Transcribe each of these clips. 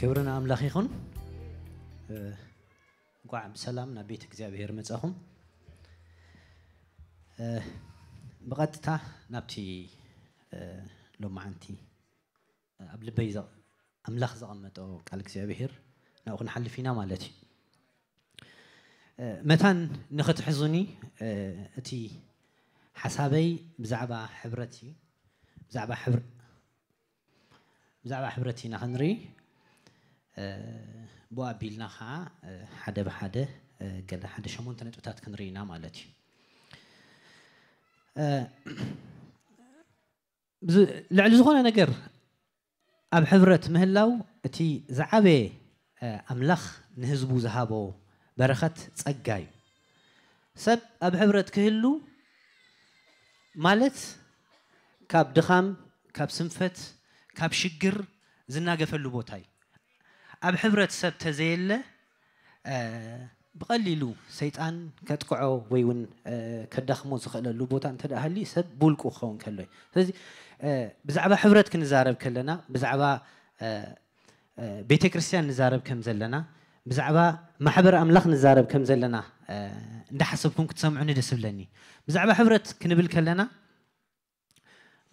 ክብሪ ንኣምላኽ ይኹን። እ፣ እንኳዕ ብሰላም ናብ ቤት እግዚኣብሔር መጻኹም። እ፣ ብቐጥታ ናብቲ፣ እ፣ ሎማዓንቲ ኣብ ልበይ ዘ-፣ ኣምላኽ ዘቐመጦ ቃል እግዚኣብሔር ናብኡ ክንሓልፍ ኢና ማለት እዩ። እ፣ መታን ንኽትሕዙኒ፣ እ፣ እቲ ሓሳበይ ብዛዕባ ሕብረት እዩ። ብዛዕባ ሕብር-፣ ብዛዕባ ሕብረት ኢና ክንርኢ። እ፣ ብኡ ኣቢልና ኸዓ፣ እ፣ ሓደ ብሓደ፣ እ፣ ገለ ሓደ ሸሞንተ ነጥብታት ክንርኢ ኢና ማለት እዩ። እ፣ ብዝ-፣ ልዕሊ ዝኾነ ነገር ኣብ ሕብረት ምህላው እቲ ዝዓበየ፣ እ፣ ኣምላኽ ንህዝቡ ዝሃቦ በረኸት ጸጋ እዩ። ሰብ ኣብ ሕብረት ክህሉ ማለት ካብ ድኻም፣ ካብ ስንፈት፣ ካብ ሽግር ዝናገፈሉ ቦታ እዩ። ኣብ ሕብረት ሰብ ተዘየለ፣ እ፣ ብቐሊሉ ሰይጣን ከጥቅዖ ወይ እውን፣ እ፣ ከዳኽሞ ዝኽእለሉ ቦታ እንተ ደኣ ሃልዩ ሰብ ብውልቁ ክኸውን ከሎ እዩ። ስለዚ፣ እ፣ ብዛዕባ ሕብረት ክንዛረብ ከለና፣ ብዛዕባ፣ እ፣ እ፣ ቤተ ክርስቲያን ንዛረብ ከም ዘለና፣ ብዛዕባ ማሕበር ኣምላኽ ንዛረብ ከም ዘለና፣ እ፣ እንዳሓሰብኩም ክትሰምዑኒ ደስ ይብለኒ። ብዛዕባ ሕብረት ክንብል ከለና፣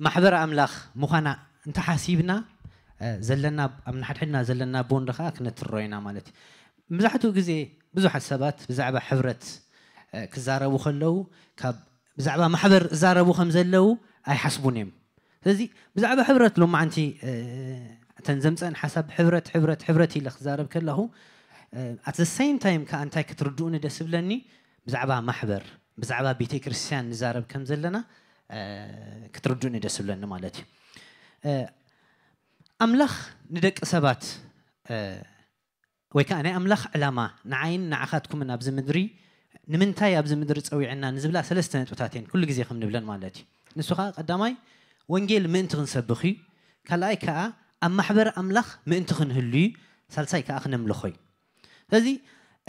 ማሕበር ኣምላኽ ምዃና እንተሓሲብና፣ እ፣ ዘለና፣ ኣብ ንሓድሕድና ዘለና ቦንድ ኸኣ ክነትርሮ ኢና ማለት እዩ። መብዛሕትኡ ግዜ ብዙሓት ሰባት ብዛዕባ ሕብረት፣ እ፣ ክዛረቡ ከለዉ፣ ካብ ብዛዕባ ማሕበር እዛረቡ ከም ዘለዉ ኣይሓስቡን እዮም። ስለዚ ብዛዕባ ሕብረት ሎማዓንቲ፣ እ፣ እተን ዘምጸአን ሓሳብ ሕብረት፣ ሕብረት፣ ሕብረት ኢለ ክዛረብ ከለኹ፣ እ፣ at the same time ከኣ እንታይ ክትርድኡኒ ደስ ይብለኒ፣ ብዛዕባ ማሕበር፣ ብዛዕባ ቤተ ክርስቲያን ንዛረብ ከም ዘለና፣ እ፣ ክትርድኡኒ ደስ ይብለኒ ማለት እዩ። እ፣ ኣምላኽ ንደቂ ሰባት፣ እ፣ ወይ ከኣ ናይ ኣምላኽ ዕላማ ንዓይን ንዓኻትኩምን ኣብዚ ምድሪ ንምንታይ ኣብዚ ምድሪ ጸዊዕና ንዝብላ ሰለስተ ነጥብታት እየን ኩሉ ግዜ ከም ንብለን ማለት እዩ። ንሱ ኸኣ ቀዳማይ ወንጌል ምእንቲ ክንሰብኽ እዩ። ካልኣይ ከኣ ኣብ ማሕበር ኣምላኽ ምእንቲ ክንህሉ እዩ። ሳልሳይ ከኣ ክነምልኾ እዩ። ስለዚ፣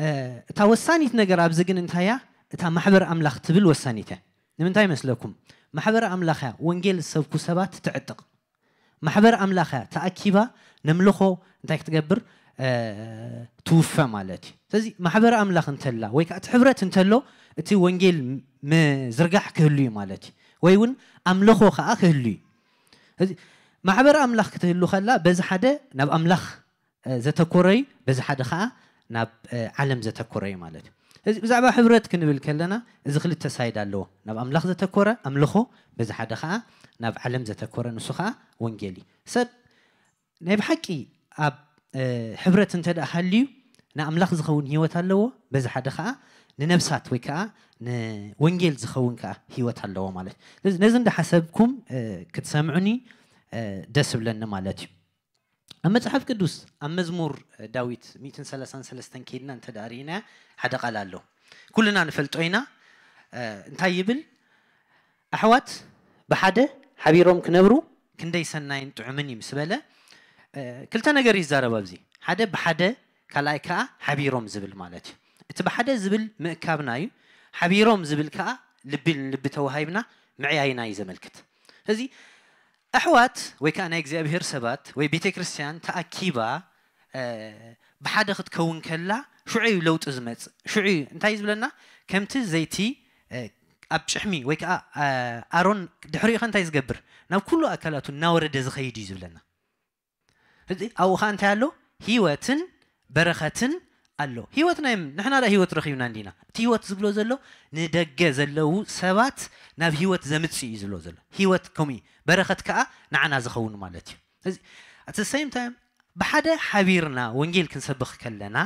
እ፣ እታ ወሳኒት ነገር ኣብዚ ግን እንታይ እያ? እታ ማሕበር ኣምላኽ ትብል ወሳኒት እያ። ንምንታይ ይመስለኩም? ማሕበር ኣምላኽ እያ ወንጌል ዝሰብኩ ሰባት ትዕጥቕ። ማሕበር ኣምላኽ እያ ተኣኪባ ነምልኾ እንታይ ክትገብር፣ እ፣ ትውፈ ማለት እዩ። ስለዚ ማሕበር ኣምላኽ እንተላ ወይ ከዓ እቲ ሕብረት እንተሎ እቲ ወንጌል ምዝርጋሕ ክህሉ እዩ ማለት እዩ። ወይ እውን ኣምልኾ ከዓ ክህሉ እዩ። ስለዚ ማሕበር ኣምላኽ ክትህሉ ከላ በዚ ሓደ ናብ ኣምላኽ፣ እ፣ ዘተኮረ እዩ፣ በዚ ሓደ ከዓ ናብ፣ እ፣ ዓለም ዘተኮረ እዩ ማለት እዩ። እዚ ብዛዕባ ሕብረት ክንብል ከለና እዚ ክልተ ሳይድ ኣለዎ። ናብ ኣምላኽ ዘተኮረ ኣምልኾ፣ በዚ ሓደ ከዓ ናብ ዓለም ዘተኮረ ንሱ ከዓ ወንጌል እዩ። ሰብ ናይ ብሓቂ ኣብ፣ እ፣ ሕብረት እንተ ደኣ ሃልዩ ንኣምላኽ ዝኸውን ህይወት ኣለዎ፣ በዚ ሓደ ከዓ ንነብሳት ወይ ከዓ ንወንጌል ዝኸውን ከዓ ህይወት ኣለዎ ማለት እዩ። ነዚ፣ ነዚ እንዳሓሰብኩም፣ እ፣ ክትሰምዑኒ፣ እ፣ ደስ ይብለኒ ማለት እዩ። ኣብ መጽሓፍ ቅዱስ ኣብ መዝሙር ዳዊት ሚእትን ሰላሳን ሰለስተን ከይድና እንተ ደኣ ርኢና ሓደ ቃል ኣሎ። ኩልና ንፈልጦ ኢና። እ፣ እንታይ ይብል? ኣሕዋት ብሓደ ሓቢሮም ክነብሩ ክንደይ ሰናይን ጥዑምን እዩ ምስ በለ፣ እ፣ ክልተ ነገር ይዛረብ ኣብዚ። ሓደ ብሓደ፣ ካልኣይ ከኣ ሓቢሮም ዝብል ማለት እዩ። እቲ ብሓደ ዝብል ምእካብና እዩ። ሓቢሮም ዝብል ከኣ ልቢ ልቢ ተዋሂብና ምዕያይና እዩ ዘመልክት። እዚ ኣሕዋት ወይ ከኣ ናይ እግዚኣብሔር ሰባት ወይ ቤተ ክርስቲያን ተኣኪባ፣ እ፣ ብሓደ ክትከውን ከላ ሽዑ እዩ ለውጢ ዝመጽእ። ሽዑ እዩ እንታይ እዩ ዝብለና? ከምቲ ዘይቲ፣ እ፣ ኣብ ጭሕሚ ወይ ከኣ፣ እ፣ ኣሮን ድሕሪኡ ከ እንታይ ዝገብር? ናብ ኩሉ ኣካላቱ እናወረደ ዝኸይድ እዩ ዝብለና። እዚ ኣብኡ ከኣ እንታይ ኣሎ? ህይወትን በረኸትን ኣሎ። ህይወት ናይ ንሕና ዳ ህይወት ረኺብና እንዲና? እቲ ህይወት ዝብሎ ዘሎ ንደገ ዘለዉ ሰባት ናብ ህይወት ዘምጽእ እዩ ዝብሎ ዘሎ። ህይወት ከምኡ እዩ። በረኸት ከኣ ንዓና ዝኸውን ማለት እዩ። እዚ at the same time ብሓደ ሓቢርና ወንጌል ክንሰብኽ ከለና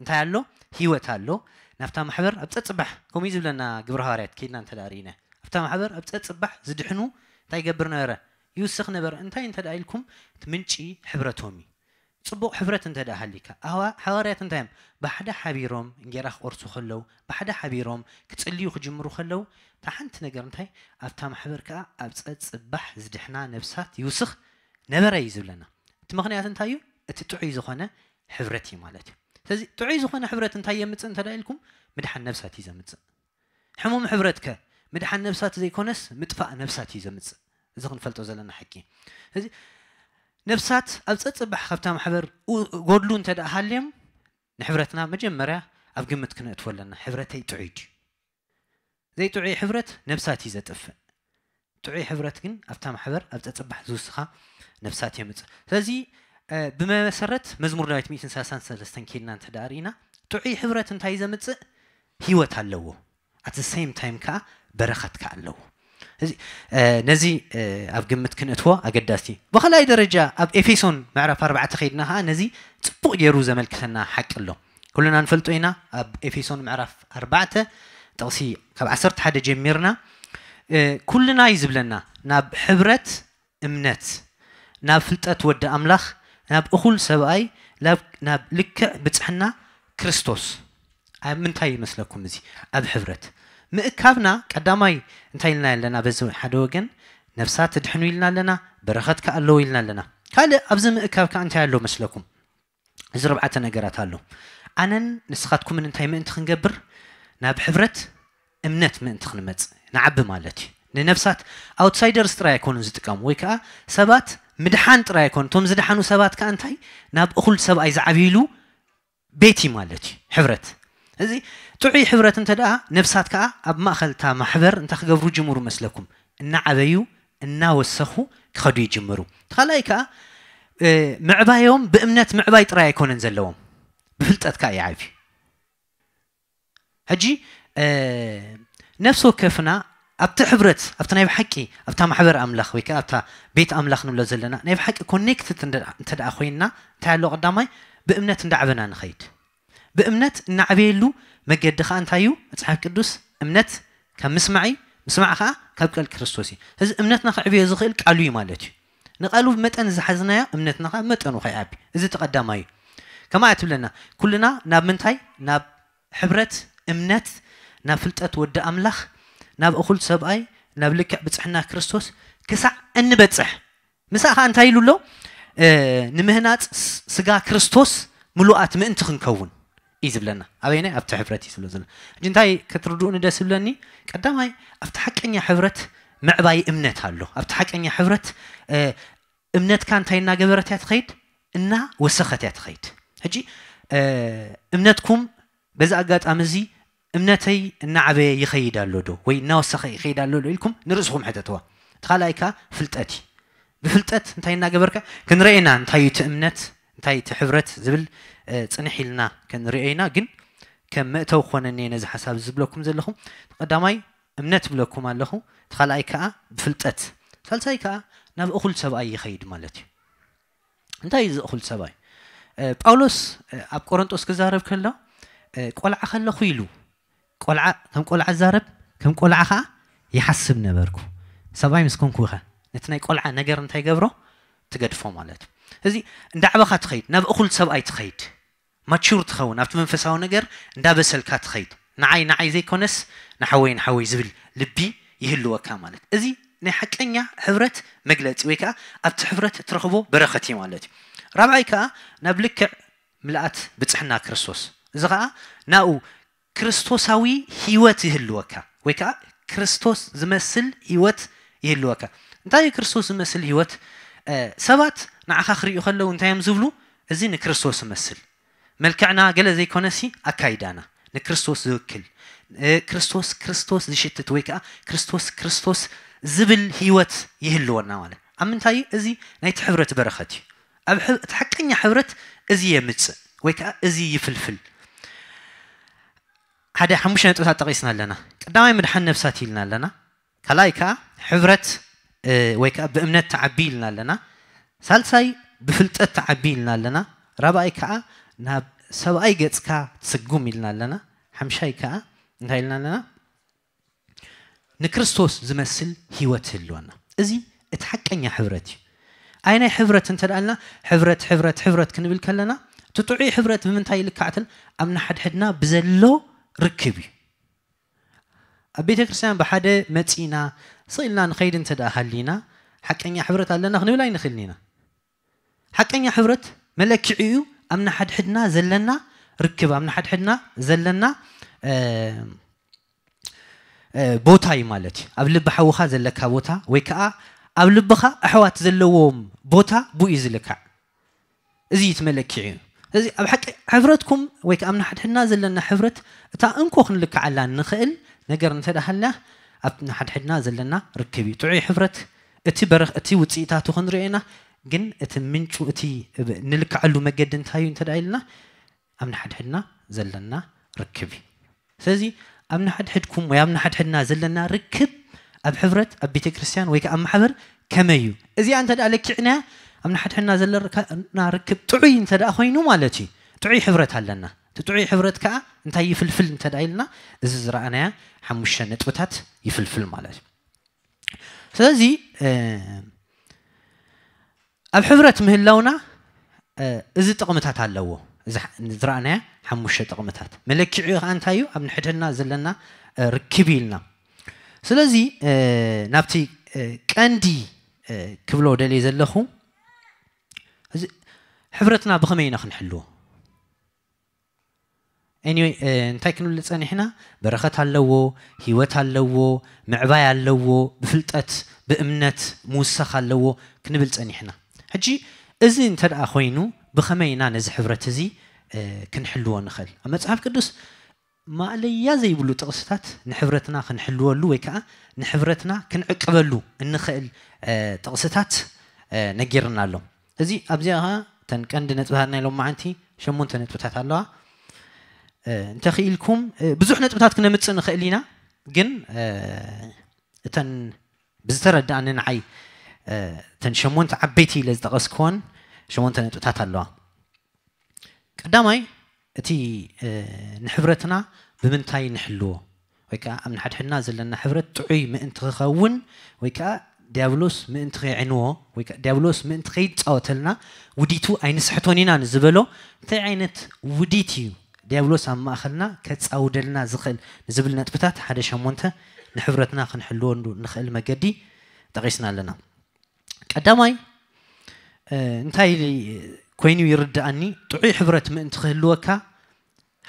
እንታይ ኣሎ? ህይወት ኣሎ። ናብታ ማሕበር ኣብ ጸጽባሕ ከምኡ እዩ ዝብለና ግብረ ሃዋርያት ከይድና እንተ ደኣ ርኢና። ኣብታ ማሕበር ኣብ ጸጽባሕ ዝድሕኑ እንታይ ይገብር ነበረ? ይውስኽ ነበረ። እንታይ እንተ ደኣ ኢልኩም እቲ ምንጪ ሕብረቶም እዩ። ጽቡቕ ሕብረት እንተ ደኣ ሃሊካ፣ ኣህዋ-፣ ሓዋርያት እንታይ እዮም? ብሓደ ሓቢሮም እንጌራ ክቖርሱ ከለዉ፣ ብሓደ ሓቢሮም ክጽልዩ ክጅምሩ ከለዉ፣ እታ ሓንቲ ነገር እንታይ? ኣብታ ማሕበር ከኣ ኣብ ጸጽባሕ ዝድሕና ነብሳት ይውስኽ ነበረ እዩ ዝብለና። እቲ ምኽንያት እንታይ እዩ? እቲ ጥዑይ ዝኾነ ሕብረት እዩ ማለት እዩ። ስለዚ ጥዑይ ዝኾነ ሕብረት እንታይ የምጽእ እንተ ደኣ ኢልኩም? ምድሓን ነብሳት እዩ ዘምጽእ። ሕሙም ሕብረት ከ ምድሓን ነብሳት ዘይኮነስ ምጥፋእ ነብሳት እዩ ዘምጽእ። እዚ ክንፈልጦ ዘለና ሓቂ። እዚ ነፍሳት ኣብ ጸጽባሕ ካብታ ማሕበር ጎድሉ እንተ ደኣ ሃልዮም፣ ንሕብረትና መጀመርያ ኣብ ግምት ክነእትዎ ኣለና። ሕብረተይ ጥዑይ ድዩ? ዘይጥዑይ ሕብረት ነፍሳት እዩ ዘጥፍእ። ጥዑይ ሕብረት ግን ኣብታ ማሕበር ኣብ ጸጽባሕ ዝውስኻ ነፍሳት የምጽእ። ስለዚ ብመሰረት መዝሙር ዳዊት ሚእትን ሰላሳን ሰለስተን ኬድና እንተ ደኣ ርኢና፣ ጥዑይ ሕብረት እንታይ ዘምጽእ? ህይወት ኣለዎ። ኣት ሰም ታይም ከዓ በረኸት ከዓ ኣለዎ። እዚ ነዚ ኣብ ግምት ክንእትዎ ኣገዳሲ። ብኻልኣይ ደረጃ ኣብ ኤፌሶን ምዕራፍ ኣርባዕተ ከይድና ከዓ ነዚ ጽቡቕ ገይሩ ዘመልክተና ሓቂ ኣሎ። ኩልና ንፈልጦ ኢና። ኣብ ኤፌሶን ምዕራፍ ኣርባዕተ ጥቕሲ ካብ ዓሰርተ ሓደ ጀሚርና ኩልና እዩ ዝብለና፣ ናብ ሕብረት እምነት፣ ናብ ፍልጠት ወዲ ኣምላኽ፣ ናብ እኹል ሰብኣይ፣ ናብ ልክዕ ብጽሕና ክርስቶስ። ኣብ ምንታይ ይመስለኩም እዚ? ኣብ ሕብረት ምእካብና ቀዳማይ እንታይ ኢልና ኣለና? በዚ ሓደ ወገን ነፍሳት ትድሕኑ ኢልና ኣለና፣ በረኸት ከኣ ኣለዎ ኢልና ኣለና። ካልእ ኣብዚ ምእካብ ከኣ እንታይ ኣሎ መስለኩም? እዚ ርብዓተ ነገራት ኣሎ። ኣነን ንስኻትኩምን እንታይ ምእንቲ ክንገብር? ናብ ሕብረት እምነት ምእንቲ ክንመጽእ፣ ንዓቢ ማለት እዩ። ንነፍሳት ኣውትሳይደርስ ጥራይ ኣይኮኑን ዝጥቀሙ፣ ወይ ከዓ ሰባት ምድሓን ጥራይ ኣይኮኑ። እቶም ዝደሓኑ ሰባት ከዓ እንታይ? ናብ እኹል ሰብኣይ ዝዓብይሉ ቤት እዩ ማለት እዩ፣ ሕብረት። እዚ ጥዑይ ሕብረት እንተ ደኣ ነፍሳት ከዓ ኣብ ማእኸል እታ ማሕበር እንታይ ክገብሩ ጅምሩ መስለኩም? እናዓበዩ፣ እናወሰኹ ክኸዱ ይጅምሩ። እቲ ካልኣይ ከዓ ምዕባዮም ብእምነት ምዕባይ ጥራይ ኣይኮነን ዘለዎም፣ ብፍልጠት ከዓ ይዓብዩ። ሕጂ ነፍሲ ወከፍና ኣብቲ ሕብረት፣ ኣብቲ ናይ ብሓቂ ኣብታ ማሕበር ኣምላኽ ወይ ከዓ ኣብታ ቤት ኣምላኽ ንብሎ ዘለና ናይ ብሓቂ ኮኔክትድ እንተ ደኣ ኮይንና እንታይ ኣሎ? ቀዳማይ ብእምነት እንዳዕበና ንኸይድ። ብእምነት እናዕበየሉ መገዲ ከዓ እንታይ እዩ? መፅሓፍ ቅዱስ እምነት ካብ ምስማዕ እዩ፣ ምስማዕ ከዓ ካብ ቃል ክርስቶስ እዩ። ስለዚ እምነትና ክዕብዮ ዝኽእል ቃሉ እዩ ማለት እዩ። ንቃሉ ብመጠን ዝሓዝናዮ እምነትና ከዓ መጠኑ ከይዓቢ፣ እዚ እቲ ቀዳማይ እዩ። ከማይ ትብለና ኩልና ናብ ምንታይ? ናብ ሕብረት እምነት፣ ናብ ፍልጠት ወዲ ኣምላኽ፣ ናብ እኹል ሰብኣይ፣ ናብ ልክዕ ብፅሕና ክርስቶስ ክሳዕ እንበፅሕ። ምሳእ ከዓ እንታይ ኢሉ ኣሎ? ንምህናፅ ስጋ ክርስቶስ ምሉኣት ምእንቲ ክንከውን እዩ ዝብለና። ኣበይናይ? ኣብቲ ሕብረት እዩ ዝብሎ ዘሎ። ሕጂ እንታይ ክትርድኡኒ ደስ ዝብለኒ? ቀዳማይ ኣብቲ ሓቀኛ ሕብረት ምዕባይ እምነት ኣሎ። ኣብቲ ሓቀኛ ሕብረት እምነትካ እንታይ እናገበረት እያ ትኸይድ? እናወሰኸት እያ ትኸይድ። ሕጂ እምነትኩም በዚ ኣጋጣሚ እዚ እምነተይ እናዓበየ ይኸይድ ኣሎ ዶ ወይ እናወሰኸ ይኸይድ ኣሎ ዶ ኢልኩም ንርእስኹም ሕተትዋ። እቲ ካልኣይ ከዓ ፍልጠት እዩ። ብፍልጠት እንታይ እናገበርካ ክንርኤና እንታይ እዩ እቲ እምነት እንታይ እቲ ሕብረት ዝብል ፅንሕ ኢልና ክንርኦ ኢና። ግን ከም መእተው ክኾነኒ ነዚ ሓሳብ ዝብለኩም ዘለኹ ቀዳማይ እምነት ብለኩም ኣለኹ። እቲ ካልኣይ ከዓ ብፍልጠት፣ ሳልሳይ ከዓ ናብ እኹል ሰብኣይ ይኸይድ ማለት እዩ። እንታይ እዩ እዚ እኹል ሰብኣይ? ጳውሎስ ኣብ ቆሮንጦስ ክዛረብ ከሎ ቆልዓ ከለኹ ኢሉ ቆልዓ ከም ቆልዓ ዛረብ ከም ቆልዓ ከዓ ይሓስብ ነበርኩ። ሰብኣይ ምስ ኮንኩ ኢኸ ነቲ ናይ ቆልዓ ነገር እንታይ ገብሮ? ትገድፎ ማለት እዩ። እዚ እንዳዕበኻ ትኸይድ፣ ናብ እኹል ሰብኣይ ትኸይድ፣ ማቹር ትኸውን፣ ኣብቲ መንፈሳዊ ነገር እንዳበሰልካ ትኸይድ። ንዓይ ንዓይ ዘይኮነስ ንሓወይ ንሓወይ ዝብል ልቢ ይህልወካ ማለት። እዚ ናይ ሓቀኛ ሕብረት መግለፂ ወይ ከዓ ኣብቲ ሕብረት እትረኽቦ በረኸት እዩ ማለት እዩ። ራብዓይ ከዓ ናብ ልክዕ ምልኣት ብፅሕና ክርስቶስ። እዚ ከዓ ናኡ ክርስቶሳዊ ህይወት ይህልወካ ወይ ከዓ ክርስቶስ ዝመስል ህይወት ይህልወካ። እንታይ እዩ ክርስቶስ ዝመስል ህይወት? ሰባት ንዓኻ ክርእዩ ከለዉ እንታይ እዮም ዝብሉ? እዚ ንክርስቶስ ዝመስል። መልክዕና ገለ ዘይኮነሲ ኣካይዳና ንክርስቶስ ዝውክል፣ ክርስቶስ ክርስቶስ ዝሽትት ወይ ከዓ ክርስቶስ ክርስቶስ ዝብል ህይወት ይህልወና ማለት። ኣብ ምንታይ እዩ? እዚ ናይቲ ሕብረት በረኸት እዩ። ኣብ እቲ ሓቀኛ ሕብረት እዚ የምፅእ ወይ ከዓ እዚ ይፍልፍል። ሓደ ሓሙሽተ ነጥብታት ጠቒስና ኣለና። ቀዳማይ ምድሓን ነፍሳት ኢልና ኣለና። ካልኣይ ከዓ ሕብረት ወይ ከዓ ብእምነት ተዓቢ ኢልና ኣለና። ሳልሳይ ብፍልጠት ተዓቢ ኢልና ኣለና። ራብኣይ ከዓ ናብ ሰብኣይ ገፅካ ትስጉም ኢልና ኣለና። ሓምሻይ ከዓ እንታይ ኢልና ኣለና? ንክርስቶስ ዝመስል ህይወት ህልወና። እዚ እቲ ሓቀኛ ሕብረት እዩ። ኣይ ናይ ሕብረት እንተ ደኣልና ሕብረት ሕብረት ሕብረት ክንብል ከለና እቲ ጥዑይ ሕብረት ብምንታይ ይልካዕትን ኣብ ንሓድሕድና ብዘሎ ርክብ እዩ። ኣብ ቤተ ክርስቲያን ብሓደ መጺና ስቕ ኢልና ንኸይድ እንተ ደኣ ሃሊና ሓቀኛ ሕብረት ኣለና ክንብል ኣይንኽእልን ኢና። ሓቀኛ ሕብረት መለክዒኡ ኣብ ንሓድሕድና ዘለና ርክብ፣ ኣብ ንሓድሕድና ዘለና ቦታ እዩ ማለት እዩ። ኣብ ልቢ ሓውኻ ዘለካ ቦታ ወይ ከዓ ኣብ ልብኻ ኣሕዋት ዘለዎም ቦታ ብኡ እዩ ዝልካዕ። እዚ እዩ እቲ መለክዒ እዩ። ስለዚ ኣብ ሓቂ ሕብረትኩም ወይ ከዓ ኣብ ንሓድሕድና ዘለና ሕብረት እታ እንኮ ክንልክዓላ ንኽእል ነገር እንተ ደኣ ሃልና ኣብ ንሓድሕድና ዘለና ርክብ እዩ። ጥዑይ ሕብረት እቲ በረኽ እቲ ውፅኢታቱ ክንሪኦ ኢና፣ ግን እቲ ምንጩ እቲ ንልክዓሉ መገዲ እንታይ እዩ እንተ ደኣ ኢልና ኣብ ንሓድሕድና ዘለና ርክብ እዩ። ስለዚ ኣብ ንሓድሕድኩም ወይ ኣብ ንሓድሕድና ዘለና ርክብ ኣብ ሕብረት ኣብ ቤተ ክርስቲያን ወይ ከዓ ኣብ ማሕበር ከመይ እዩ? እዚኣ እንተ ደኣ ለኪዕናያ ኣብ ንሓድሕድና ዘለና ርክብ ጥዑይ እንተ ደኣ ኮይኑ ማለት እዩ። ጥዑይ ሕብረት ኣለና። እቲ ጥዑይ ሕብረት ከዓ እንታይ ይፍልፍል እንተ ደኣ ኢልና እዚ ዝረኣናያ ሓሙሽተ ነጥብታት ይፍልፍል ማለት እዩ። ስለዚ ኣብ ሕብረት ምህላውና እዚ ጥቕምታት ኣለዎ። እዚ ዝረኣናያ ሓሙሽተ ጥቕምታት መለክዒ ከዓ እንታይ እዩ? ኣብ ንሕድሕድና ዘለና ርክብ ኢልና። ስለዚ ናብቲ ቀንዲ ክብሎ ደልየ ዘለኹ፣ እዚ ሕብረትና ብኸመይ ኢና ክንሕልዎ? Anyway፣ እንታይ ክንብል ጸኒሕና? በረኸት ኣለዎ፣ ህይወት ኣለዎ፣ ምዕባይ ኣለዎ፣ ብፍልጠት ብእምነት ምውሳኽ ኣለዎ ክንብል ጸኒሕና። ሕጂ እዚ እንተ ደኣ ኮይኑ ብኸመይ ኢና ነዚ ሕብረት እዚ ክንሕልዎ ንኽእል? ኣብ መጽሓፍ ቅዱስ ማእለያ ዘይብሉ ጥቕስታት ንሕብረትና ክንሕልወሉ ወይ ከዓ ንሕብረትና ክንዕቅበሉ እንኽእል ጥቕስታት ነጊርና ኣሎ። እዚ ኣብዚኣ ኸዓ እተን ቀንዲ ነጥብታት ናይ ሎማዓንቲ ሸሞንተ ነጥብታት ኣለዋ። እንተኽኢልኩም ብዙሕ ነጥብታት ክነምፅእ ንኽእል ኢና፣ ግን እተን ብዝተረዳእኒ ንዓይ እተን ሸሞንተ ዓበይቲ ኢለ ዝጠቐስክወን ሸሞንተ ነጥብታት ኣለዋ። ቀዳማይ እቲ ንሕብረትና ብምንታይ ንሕልዎ ወይ ከዓ ኣብ ንሓድሕድና ዘለና ሕብረት ጥዑይ ምእንቲ ክኸውን ወይ ከዓ ዲያብሎስ ምእንቲ ከይዕንዎ ወይ ከዓ ዲያብሎስ ምእንቲ ከይፃወተልና ውዲቱ ኣይንስሕቶን ኢና ንዝበሎ እንታይ ዓይነት ውዲት እዩ ዲያብሎስ ኣብ ማእኸልና ከፃውደልና ዝኽእል ንዝብል ነጥብታት ሓደ ሸሞንተ ንሕብረትና ክንሕልወሉ ንኽእል መገዲ ጠቒስና ኣለና። ቀዳማይ እንታይ ኮይኑ ይርድኣኒ? ጥዑይ ሕብረት ምእንቲ ክህልወካ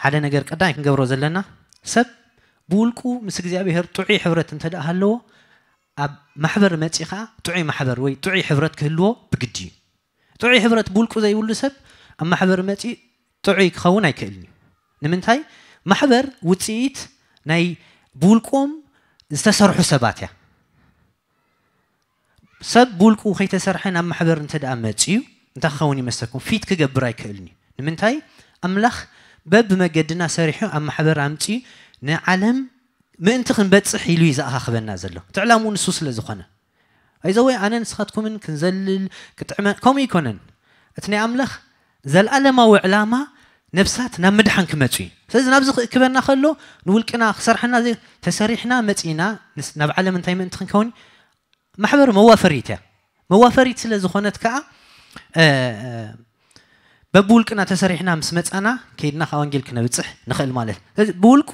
ሓደ ነገር ቀዳማይ ክንገብሮ ዘለና ሰብ ብውልቁ ምስ እግዚኣብሔር ጥዑይ ሕብረት እንተ ደኣ ሃለዎ ኣብ ማሕበር መጺ ከዓ ጥዑይ ማሕበር ወይ ጥዑይ ሕብረት ክህልዎ ብግዲ እዩ። ጥዑይ ሕብረት ብውልቁ ዘይብሉ ሰብ ኣብ ማሕበር መጺ ጥዑይ ክኸውን ኣይክእልን እዩ። ንምንታይ? ማሕበር ውፅኢት ናይ ብውልቆም ዝተሰርሑ ሰባት እያ። ሰብ ብውልቁ ከይተሰርሐ ናብ ማሕበር እንተ ደኣ መፅዩ እንታይ ክኸውን ይመስለኩም? ፊት ክገብር ኣይክእልን እዩ። ንምንታይ? ኣምላኽ በብመገድና ሰሪሑ ኣብ ማሕበር ኣምፅዩ ንዓለም ምእንቲ ክንበፅሕ ኢሉ እዩ ዝኣኻኽበና ዘሎ። እቲ ዕላምኡ ንሱ ስለ ዝኾነ። ኣይዘወይ ኣነ ንስኻትኩምን ክንዘልል ክጥዕመ ከምኡ ኣይኮነን። እቲ ናይ ኣምላኽ ዘለኣለማዊ ዕላማ ነፍሳት ናብ ምድሓን ክመፁ እዩ። ስለዚ ናብዚ ክእክበና ከሎ ንውልቅና ክሰርሐና ዘይ ተሰሪሕና መፂና ናብ ዓለም እንታይ ምእንቲ ክንከውን ማሕበር መዋፈሪት እያ። መዋፈሪት ስለ ዝኾነት ከዓ በብውልቅና ተሰሪሕና ምስ መፃና ከይድና ካብ ወንጌል ክነብፅሕ ንኽእል ማለት እዩ። ስለዚ ብውልቁ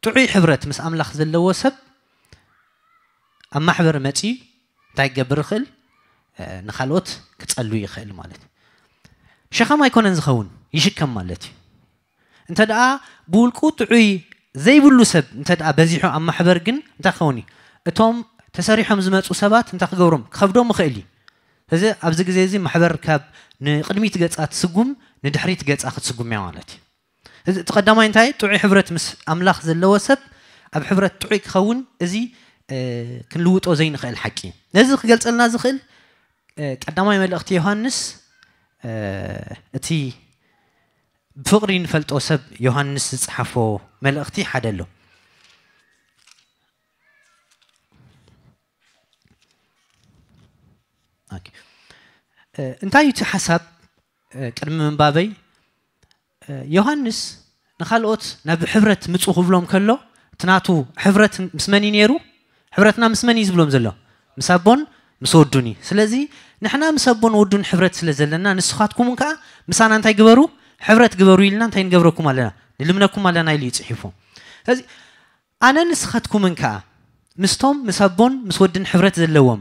ጥዑይ ሕብረት ምስ ኣምላኽ ዘለዎ ሰብ ኣብ ማሕበር መፂ እንታይ ክገብር ይኽእል? ንካልኦት ክፀሉ ይኽእል ማለት እዩ። ሸኸም ኣይኮነን ዝኸውን፣ ይሽከም ማለት እዩ። እንተ ደኣ ብውልቁ ጥዑይ ዘይብሉ ሰብ እንተ ደኣ በዚሑ ኣብ ማሕበር ግን እንታይ ክኸውን እዩ? እቶም ተሰሪሖም ዝመፁ ሰባት እንታይ ክገብሮም? ክኸብዶም ይኽእል እዩ። እዚ ኣብዚ ግዜ እዚ ማሕበር ካብ ንቕድሚት ገፃ ትስጉም ንድሕሪት ገፃ ክትስጉም እያ ማለት እዩ። እዚ እቲ ቀዳማይ እንታይ ጥዑይ ሕብረት ምስ ኣምላኽ ዘለዎ ሰብ ኣብ ሕብረት ጥዑይ ክኸውን እዚ ክንልውጦ ዘይንኽእል ሓቂ እዩ። ነዚ ክገልጸልና ዝኽእል ቀዳማይ መልእኽቲ ዮሃንስ እቲ ብፍቕሪ ንፈልጦ ሰብ ዮሃንስ ዝጸሓፎ መልእኽቲ ሓደ ኣሎ። እንታይ እዩ እቲ ሓሳብ? ቅድሚ ምንባበይ ዮሃንስ ንኻልኦት ናብ ሕብረት ምፁ ክብሎም ከሎ እቲ ናቱ ሕብረት ምስ መን እዩ ነይሩ? ሕብረትና ምስ መን እዩ ዝብሎም ዘሎ? ምስ ኣቦን ምስ ወዱን እዩ። ስለዚ ንሕና ምስ ኣቦን ወዱን ሕብረት ስለ ዘለና ንስኻትኩም እውን ከዓ ምሳና እንታይ ግበሩ? ሕብረት ግበሩ ኢልና እንታይ ንገብረኩም ኣለና? ንልምነኩም ኣለና ኢሉ እዩ ፅሒፉ። ስለዚ ኣነ ንስኻትኩምን ከዓ ምስቶም ምስ ኣቦን ምስ ወድን ሕብረት ዘለዎም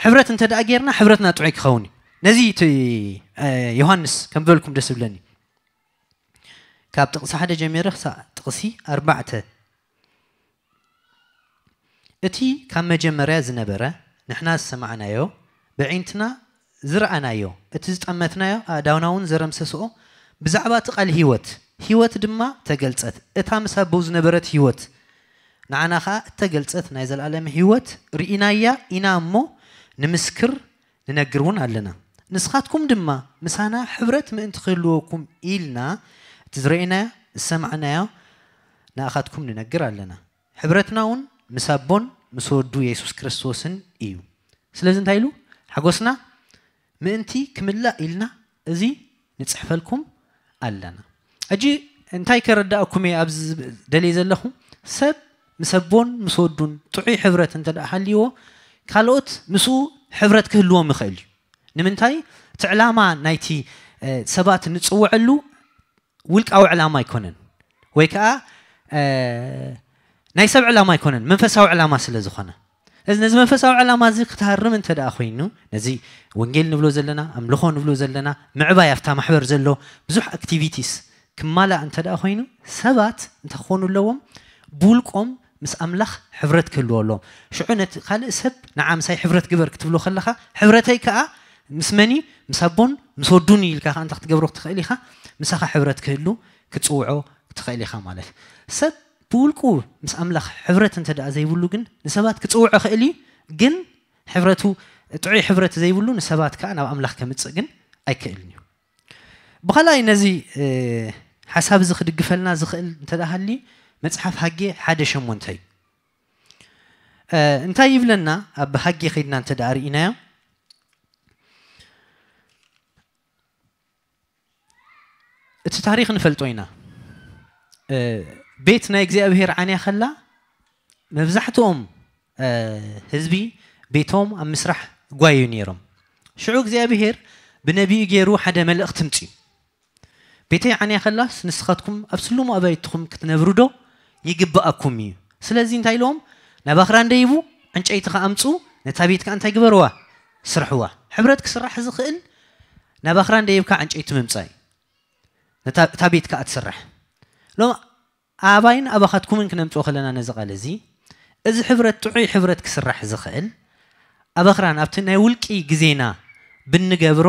ሕብረት እንተ ደኣ ጌርና ሕብረትና ጥዑይ ክኸውን እዩ። ነዚ እቲ ዮሃንስ ከም ዝበልኩም ደስ ዝብለኒ ካብ ጥቕሲ ሓደ ጀሚረ ክሳብ ጥቕሲ ኣርባዕተ እቲ ካብ መጀመርያ ዝነበረ፣ ንሕና ዝሰማዕናዮ፣ ብዒንትና ዝረኣናዮ፣ እቲ ዝጠመትናዮ፣ ኣእዳውና እውን ዘረምሰስኦ፣ ብዛዕባ እቲ ቃል ህይወት፣ ህይወት ድማ ተገልጸት። እታ ምስ ኣቦ ዝነበረት ህይወት፣ ንዓና ኸኣ እተገልጸት ናይ ዘለኣለም ህይወት ርኢናያ ኢና እሞ፣ ንምስክር ንነግር እውን ኣለና። ንስኻትኩም ድማ ምሳና ሕብረት ምእንቲ ክህልወኩም ኢልና፣ እቲ ዝረእናዮ፣ ዝሰማዕናዮ ንኣኻትኩም ንነግር ኣለና። ሕብረትና እውን ምስ ኣቦን ምስ ወዱ የሱስ ክርስቶስን እዩ። ስለዚ እንታይ ኢሉ? ሓጎስና ምእንቲ ክምላእ ኢልና እዚ ንጽሕፈልኩም ኣለና። ሕጂ እንታይ ከረዳእኩም እየ ኣብዚ ደልየ ዘለኹ? ሰብ ምስ ኣቦን ምስ ወዱን ጥዑይ ሕብረት እንተ ደኣ ሃልይዎ፣ ካልኦት ምስኡ ሕብረት ክህልዎም ይኽእል እዩ። ንምንታይ? እቲ ዕላማ ናይቲ፣ እ፣ ሰባት ንጽውዐሉ ውልቃዊ ዕላማ ኣይኮነን፣ ወይ ከኣ፣ እ፣ ናይ ሰብ ዕላማ ኣይኮነን፣ መንፈሳዊ ዕላማ ስለ ዝኾነ። እዚ፣ ነዚ መንፈሳዊ ዕላማ እዚ ክትሃርም እንተ ደኣ ኮይኑ፣ ነዚ ወንጌል ንብሎ ዘለና፣ ኣምልኾ ንብሎ ዘለና፣ ምዕባይ ኣብታ ማሕበር ዘሎ ብዙሕ ኣክቲቪቲስ ክማላእ እንተ ደኣ ኮይኑ፣ ሰባት እንታይ ክኾኑ ኣለዎም? ብውልቆም ምስ ኣምላኽ ሕብረት ክህልዎ ኣለዎም። ሽዑ ነቲ ካልእ ሰብ፣ "ንዓ ምሳይ ሕብረት ግበር" ክትብሎ ከለኻ፣ "ሕብረተይ ከኣ ምስ መን እዩ? ምስ ኣቦን ምስ ወዱን እዩ" ኢልካ ከኣ እንተ ክትገብሮ ክትኽእል ኢኻ፣ ምሳኻ ሕብረት ክህሉ ክትጽውዖ ክትኽእል ኢኻ ማለት እዩ። ሰብ ብውልቁ ምስ ኣምላኽ ሕብረት እንተ ደኣ ዘይብሉ ግን ንሰባት ክጽውዖ ይኽእል እዩ፣ ግን ሕብረቱ፣ ጥዑይ ሕብረት ዘይብሉ ንሰባት ከኣ ናብ ኣምላኽ ከምጽእ ግን ኣይክእልን እዩ። ብኻልኣይ ነዚ፣ እ፣ ሓሳብ እዚ ክድግፈልና ዝኽእል እንተ ደኣ ሃልዩ መጽሓፍ ሃጌ ሓደ ሸሞንተ እዩ። እ፣ እንታይ ይብለና? ኣብ ሃጌ ከይድና እንተ ደኣ ርኢናዮ፣ እቲ ታሪኽ ንፈልጦ ኢና። እ፣ ቤት ናይ እግዚኣብሄር ዓንያ ከላ መብዛሕትኦም፣ እ፣ ህዝቢ ቤቶም ኣብ ምስራሕ ጓዩ ነይሮም። ሽዑ እግዚኣብሄር ብነቢዩ ገይሩ ሓደ መልእኽቲ ምጽኡ። "ቤተይ ዓንያ ከላስ ንስኻትኩም ኣብ ስሉሙ ኣባይትኹም ክትነብሩ ዶ ይግብኣኩም እዩ?" ስለዚ እንታይ ኢልዎም? "ናብ ኣኽራን ደይቡ ዕንጨይቲ ከኣ ኣምጽኡ፣ ነታ ቤት ከኣ እንታይ ግበርዋ? ስርሕዋ።" ሕብረት ክስራሕ ዝኽእል ናብ ኣኽራን ደይብካ ዕንጨይቲ ምምጻእ እዩ። ነታ፣ እታ ቤት ከኣ ትስራሕ። ሎም ኣባይን ኣባኻትኩምን ክነምጽኦ ከለና ነዚ ቃል እዚ፣ እዚ ሕብረት ጥዑይ ሕብረት ክስራሕ ዝኽእል ኣብ ኣኽራን ኣብቲ ናይ ውልቂ ግዜና ብንገብሮ፣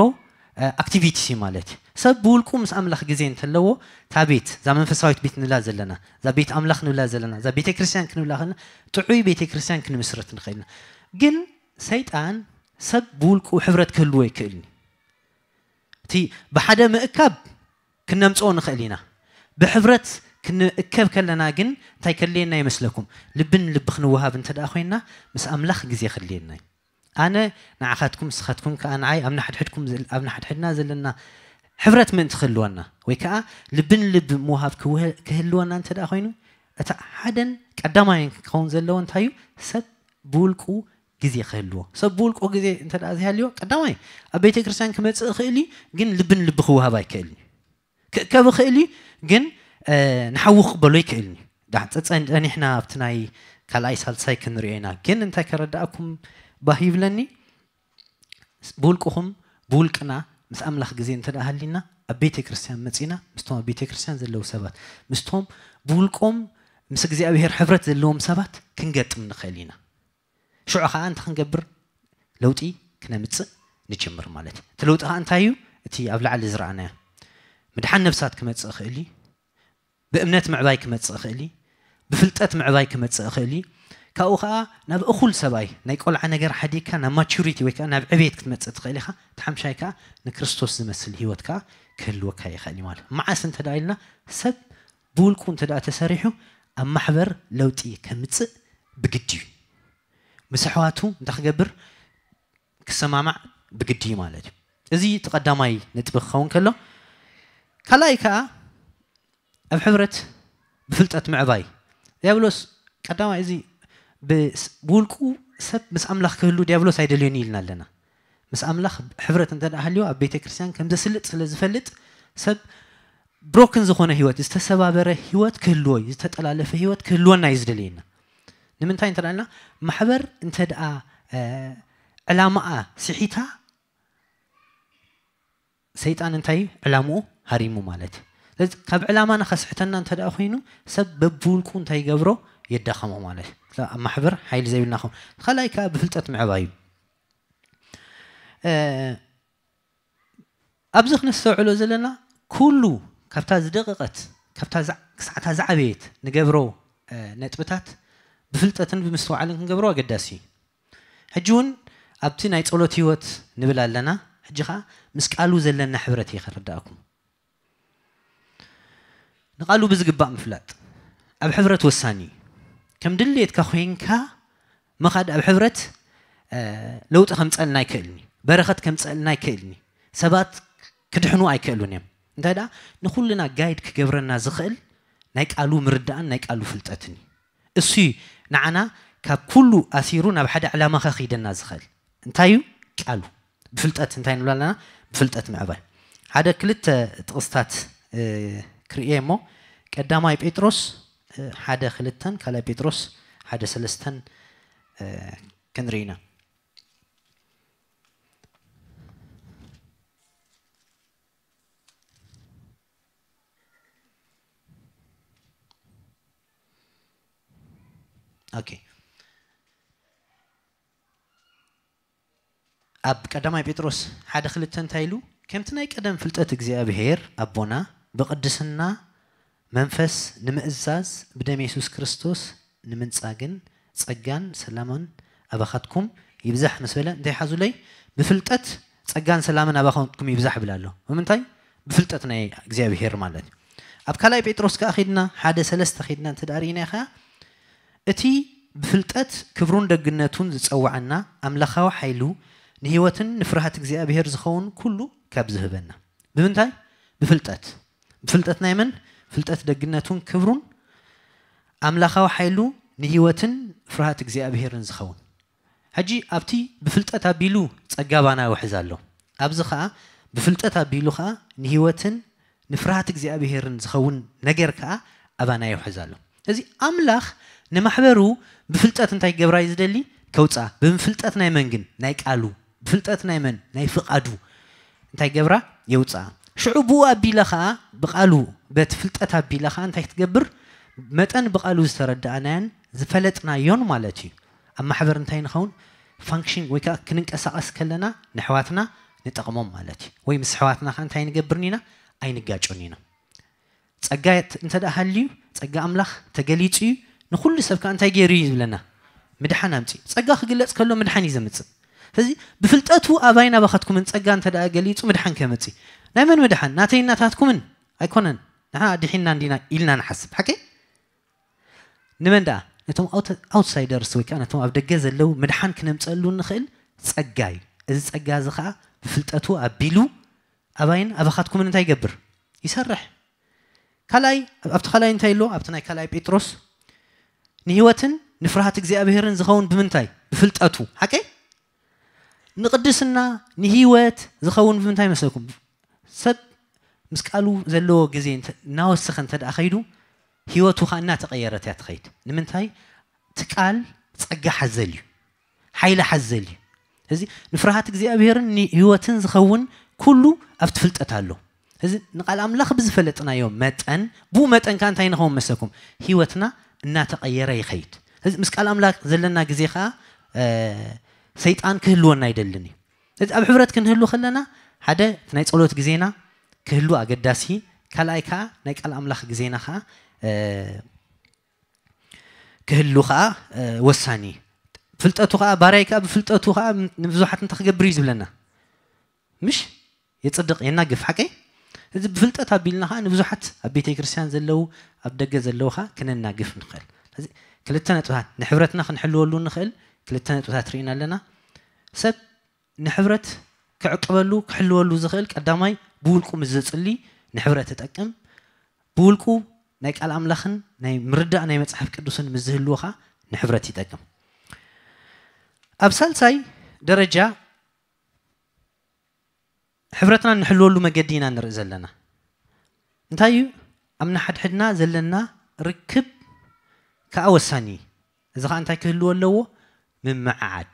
እ፣ ኣክቲቪቲስ እዩ ማለት እዩ። ሰብ ብውልቁ ምስ ኣምላኽ ግዜ እንተለዎ፣ እታ ቤት፣ እዛ መንፈሳዊት ቤት ንብላ ዘለና፣ እዛ ቤት ኣምላኽ ንብላ ዘለና፣ እዛ ቤተ ክርስቲያን ክንብላ ከለና፣ ጥዑይ ቤተ ክርስቲያን ክንምስርት ንኽእል ኢና። ግን ሰይጣን ሰብ ብውልቁ ሕብረት ክህልዎ ኣይክእልን እዩ። እቲ ብሓደ ምእካብ ክነምጽኦ ንኽእል ኢና። ብሕብረት ክንእከብ ከለና ግን እንታይ ከድልየና ይመስለኩም? ልቢ ንልቢ ክንወሃብ እንተ ደኣ ኮይንና፣ ምስ ኣምላኽ ግዜ ከድልየና እዩ። ኣነ ንዓኻትኩም፣ ንስኻትኩም ከኣ ንዓይ፣ ኣብ ናሕድሕድኩም ዘል-፣ ኣብ ናሕድሕድና ዘለና ሕብረት ምእንቲ ክህልወና፣ ወይ ከኣ ልቢ ንልቢ ምውሃብ ክውህ-፣ ክህልወና እንተ ደኣ ኮይኑ፣ እቲ ሓደን ቀዳማይን ክኸውን ዘለዎ እንታይ እዩ? ሰብ ብውልቁ ግዜ ክህልዎ። ሰብ ብውልቁ ግዜ እንተ ደኣ ዘይሃልዮ፣ ቀዳማይ ኣብ ቤተ ክርስቲያን ክመጽእ ይኽእል እዩ፣ ግን ልቢ ንልቢ ክወሃብ ኣይክእልን እዩ። ክእከብ ይኽእል እዩ፣ ግን፣ እ፣ ንሓዉ ክቕበሎ ኣይክእልን እዩ። ዳ-፣ ጸ-፣ ጸ-፣ ጸኒሕና ኣብቲ ናይ ካልኣይ ሳልሳይ ክንሪኦ ኢና። ግን እንታይ ከረዳእኩም ባህ ይብለኒ፣ ብውልቅኹም፣ ብውልቅና ምስ ኣምላኽ ግዜ እንተ ደኣ ሃሊና፣ ኣብ ቤተ ክርስቲያን መጺና፣ ምስቶም ኣብ ቤተ ክርስቲያን ዘለዉ ሰባት፣ ምስቶም ብውልቆም ምስ እግዚኣብሔር ሕብረት ዘለዎም ሰባት ክንገጥም ንኽእል ኢና። ሽዑ ኸዓ እንታይ ክንገብር? ለውጢ ክነምጽእ ንጅምር ማለት እዩ። እቲ ለውጢ ኸዓ እንታይ እዩ? እቲ ኣብ ላዕሊ ዝረኣናዮ ምድሓን ነፍሳት ክመጽእ ይኽእል እዩ። ብእምነት ምዕባይ ክመጽእ ይኽእል እዩ። ብፍልጠት ምዕባይ ክመጽእ ይኽእል እዩ። ካብኡ ኸዓ ናብ እኹል ሰብኣይ፣ ናይ ቆልዓ ነገር ሓዲግካ ናብ ማቹሪቲ ወይ ከኣ ናብ ዕቤት ክትመጽእ ትኽእል ኢኻ። እቲ ሓምሻይ ከኣ ንክርስቶስ ዝመስል ህይወት ከኣ ክህልወካ ይኽእል እዩ ማለት እዩ። መዓስ እንተ ደኣ ኢልና፣ ሰብ ብውልቁ እንተ ደኣ ተሰሪሑ ኣብ ማሕበር ለውጢ ከምጽእ ብግዲ እዩ። ምስ ኣሕዋቱ እንታይ ክገብር? ክሰማማዕ ብግዲ እዩ ማለት እዩ። እዚ እቲ ቀዳማይ ነጥቢ ክኸውን ከሎ፣ ካልኣይ ከኣ ኣብ ሕብረት ብፍልጠት ምዕባይ። ዲያብሎስ ቀዳማይ እዚ ብስ-፣ ብውልቁ ሰብ ምስ ኣምላኽ ክህሉ ዲያብሎስ ኣይደልዮን እዩ ኢልና ኣለና። ምስ ኣምላኽ ሕብረት እንተ ደኣ ሃልዮ ኣብ ቤተ ክርስቲያን ከም ዘስልጥ ስለ ዝፈልጥ ሰብ ብሮክን ዝኾነ ህይወት፣ ዝተሰባበረ ህይወት ክህልዎ እዩ፣ ዝተጠላለፈ ህይወት ክህልወና እዩ ዝደልየና። ንምንታይ እንተ ደኣ ኢልና፣ ማሕበር እንተ ደኣ፣ እ፣ ዕላማኣ ስሒታ፣ ሰይጣን እንታይ እዩ? ዕላምኡ ሃሪሙ ማለት እዩ። ስለዚ ካብ ዕላማና ከስሕተና እንተ ደኣ ኮይኑ፣ ሰብ በብውልቁ እንታይ ይገብሮ? የዳኸሞ ማለት እዩ። ኣብ ማሕበር ሓይሊ ዘይብልና ኸም ካልኣይ ከዓ ብፍልጠት ምዕባይ እዩ። ኣብዚ ክነስተውዕሎ ዘለና ኩሉ ካብታ ዝደቐቐት ካብታ ክሳዕታ ዝዓበየት ንገብሮ ነጥብታት ብፍልጠትን ብምስትውዓልን ክንገብሮ ኣገዳሲ እዩ። ሕጂ እውን ኣብቲ ናይ ጸሎት ህይወት ንብል ኣለና። ሕጂ ከዓ ምስ ቃሉ ዘለና ሕብረት እየ ከረዳእኩም። ንቃሉ ብዝግባእ ምፍላጥ ኣብ ሕብረት ወሳኒ እዩ። ከም ድሌትካ ኮይንካ ምኻድ ኣብ ሕብረት ለውጢ ከምፀልና ኣይክእልኒ፣ በረኸት ከምፀልና ኣይክእልኒ። ሰባት ክድሕኑ ኣይክእሉን እዮም። እንታይ ደኣ ንኩልና ጋይድ ክገብረና ዝኽእል ናይ ቃሉ ምርዳእን ናይ ቃሉ ፍልጠትን እዩ። እሱ እዩ ንዓና ካብ ኩሉ ኣሲሩ ናብ ሓደ ዕላማ ከኺደና ዝኽእል። እንታይ እዩ? ቃሉ። ብፍልጠት እንታይ ንብሎ ኣለና? ብፍልጠት ምዕባይ። ሓደ ክልተ ጥቕስታት ክርእየ እሞ ቀዳማይ ጴጥሮስ ሓደ ክልተን ካልኣይ ጴጥሮስ ሓደ ሰለስተን ክንርኢ ኢና። ኦኬ። ኣብ ቀዳማይ ጴጥሮስ ሓደ ክልተ እንታይ ኢሉ? ከምቲ ናይ ቀደም ፍልጠት እግዚኣብሔር ኣቦና ብቕድስና መንፈስ ንምእዛዝ ብደም የሱስ ክርስቶስ ንምንጻግን ጸጋን ሰላምን ኣባኻትኩም ይብዛሕ ምስ በለ እንታይ ሓዙለይ? ብፍልጠት ጸጋን ሰላምን ኣባኻትኩም ይብዛሕ ይብል ኣሎ። ብምንታይ? ብፍልጠት ናይ እግዚኣብሔር ማለት እዩ። ኣብ ካልኣይ ጴጥሮስ ከኣ ኺድና ሓደ ሰለስተ ኺድና እንተ ደኣ ርኢና ኸኣ እቲ ብፍልጠት ክብሩን ደግነቱን ዝጸውዓና ኣምላኻዊ ሓይሉ ንህይወትን ንፍርሃት እግዚኣብሔር ዝኸውን ኩሉ ካብ ዝህበና። ብምንታይ? ብፍልጠት። ብፍልጠት ናይ መን? ፍልጠት ደግነቱን ክብሩን ኣምላኻዊ ሓይሉ ንህይወትን ፍርሃት እግዚኣብሔርን ዝኸውን። ሕጂ ኣብቲ ብፍልጠት ኣቢሉ ጸጋ ኣባና ይውሕዝ ኣሎ። ኣብዚ ኸኣ ብፍልጠት ኣቢሉ ኸኣ ንህይወትን ንፍርሃት እግዚኣብሔርን ዝኸውን ነገር ከኣ ኣባና ይውሕዝ ኣሎ። እዚ ኣምላኽ ንማሕበሩ ብፍልጠት እንታይ ክገብራ እዩ ዝደሊ? ከውፅኣ። ብምፍልጠት ናይ መን ግን? ናይ ቃሉ። ብፍልጠት ናይ መን? ናይ ፍቓዱ። እንታይ ገብራ? የውፅኣ። ሽዑ ብኡ ኣቢላ ኸዓ ብቃሉ በቲ ፍልጠት ኣቢላ ኸዓ እንታይ ክትገብር? መጠን ብቃሉ ዝተረዳእናዮን ዝፈለጥናዮን ማለት እዩ። ኣብ ማሕበር እንታይ ንኸውን? ፋንክሽን ወይ ከዓ ክንንቀሳቐስ ከለና ንሕዋትና ንጠቕሞም ማለት እዩ። ወይ ምስ ሕዋትና ኸዓ እንታይ ንገብርን ኢና? ኣይንጋጮን ኢና። ጸጋ እንተ ደኣ ሃልዩ፣ ጸጋ ኣምላኽ ተገሊጹ እዩ። ንኹሉ ሰብ ከኣ እንታይ ገይሩ እዩ ዝብለና? ምድሓን ኣምጺኡ። ጸጋ ክግለጽ ከሎ ምድሓን እዩ ዘምጽእ። ስለዚ ብፍልጠቱ ኣባይን ኣባኻትኩምን ጸጋ እንተ ደኣ ገሊጹ ምድሓን ከመጽእ እዩ። ናይ መን ምድሓን? ናተይን ናታትኩምን ኣይኮነን። ንሕና ኣድሒንና እንዲና ኢልና ንሓስብ። ሓቂ? ንመን ደኣ? ነቶም ኣውት-፣ ኣውትሳይደርስ ወይ ከኣ ነቶም ኣብ ደገ ዘለዉ ምድሓን ክነምጸሉ እንኽእል ጸጋ እዩ። እዚ ጸጋ እዚ ከኣ ብፍልጠቱ ኣቢሉ ኣባይን ኣባኻትኩምን እንታይ ይገብር? ይሰርሕ። ካልኣይ፣ ኣብቲ ካልኣይ እንታይ ኣሎ? ኣብቲ ናይ ካልኣይ ጴጥሮስ ንህይወትን ንፍርሃት እግዚኣብሔርን ዝኸውን ብምንታይ? ብፍልጠቱ። ሓቀይ? ንቅድስና፣ ንህይወት ዝኸውን ብምንታይ መስለኩም? ሰብ ምስ ቃሉ ዘለዎ ግዜ እንተ-፣ እናወሰኸ እንተ ደኣ ኸይዱ፣ ህይወቱ ኸኣ እናተቐየረት እያ ትኸይድ። ንምንታይ? እቲ ቃል ጸጋ ሓዘል እዩ። ሓይሊ ሓዘል እዩ። እዚ ንፍርሃት እግዚኣብሔርን ንህይወትን ዝኸውን ኩሉ ኣብቲ ፍልጠት ኣሎ። እዚ ንቃል ኣምላኽ ብዝፈለጥናዮ መጠን፣ ብኡ መጠን ከኣ እንታይ ንኸውን መሰኩም? ህይወትና እናተቐየረ ይኸይድ። እዚ ምስ ቃል ኣምላኽ ዘለና ግዜ ከኣ፣ እ፣ ሰይጣን ክህልወና ኣይደልን እዩ። እዚ ኣብ ሕብረት ክንህሉ ከለና፣ ሓደ እቲ ናይ ጸሎት ግዜና ክህሉ ኣገዳሲ፣ ካልኣይ ከኣ ናይ ቃል ኣምላኽ ግዜና ከኣ፣ እ፣ ክህሉ ከኣ፣ እ፣ ወሳኒ እዩ። ፍልጠቱ ከኣ፣ ባርያይ ከኣ ብፍልጠቱ ከኣ ንብዙሓት እንታይ ክገብር እዩ ዝብለና? ምሽ? የጽድቕ፣ የናግፍ፣ ሓቀይ? እዚ ብፍልጠት ኣቢልና ከኣ ንብዙሓት ኣብ ቤተ ክርስቲያን ዘለዉ፣ ኣብ ደገ ዘለዉ ከኣ ክነናግፍ ንኽእል። ስለዚ ክልተ ነጥብታት፣ ንሕብረትና ክንሕልወሉ ንኽእል ክልተ ነጥብታት ርኢና ኣለና። ሰብ ንሕብረት ክዕቅበሉ፣ ክሕልወሉ ዝኽእል ቀዳማይ ብውልቁ ምስ ዘጽሊ ንሕብረት ይጠቅም። ብውልቁ ናይ ቃል ኣምላኽን ናይ ምርዳእ ናይ መጽሓፍ ቅዱስን ምስ ዝህልዎ ከኣ ንሕብረት ይጠቅም። ኣብ ሳልሳይ ደረጃ ሕብረትና እንሕልወሉ መገዲ ኢና ንርኢ ዘለና። እንታይ እዩ? ኣብ ንሓድሕድና ዘለና ርክብ ከኣ ወሳኒ እዩ። እዚ ኸኣ እንታይ ክህልዎ ኣለዎ? ምምዕዓድ።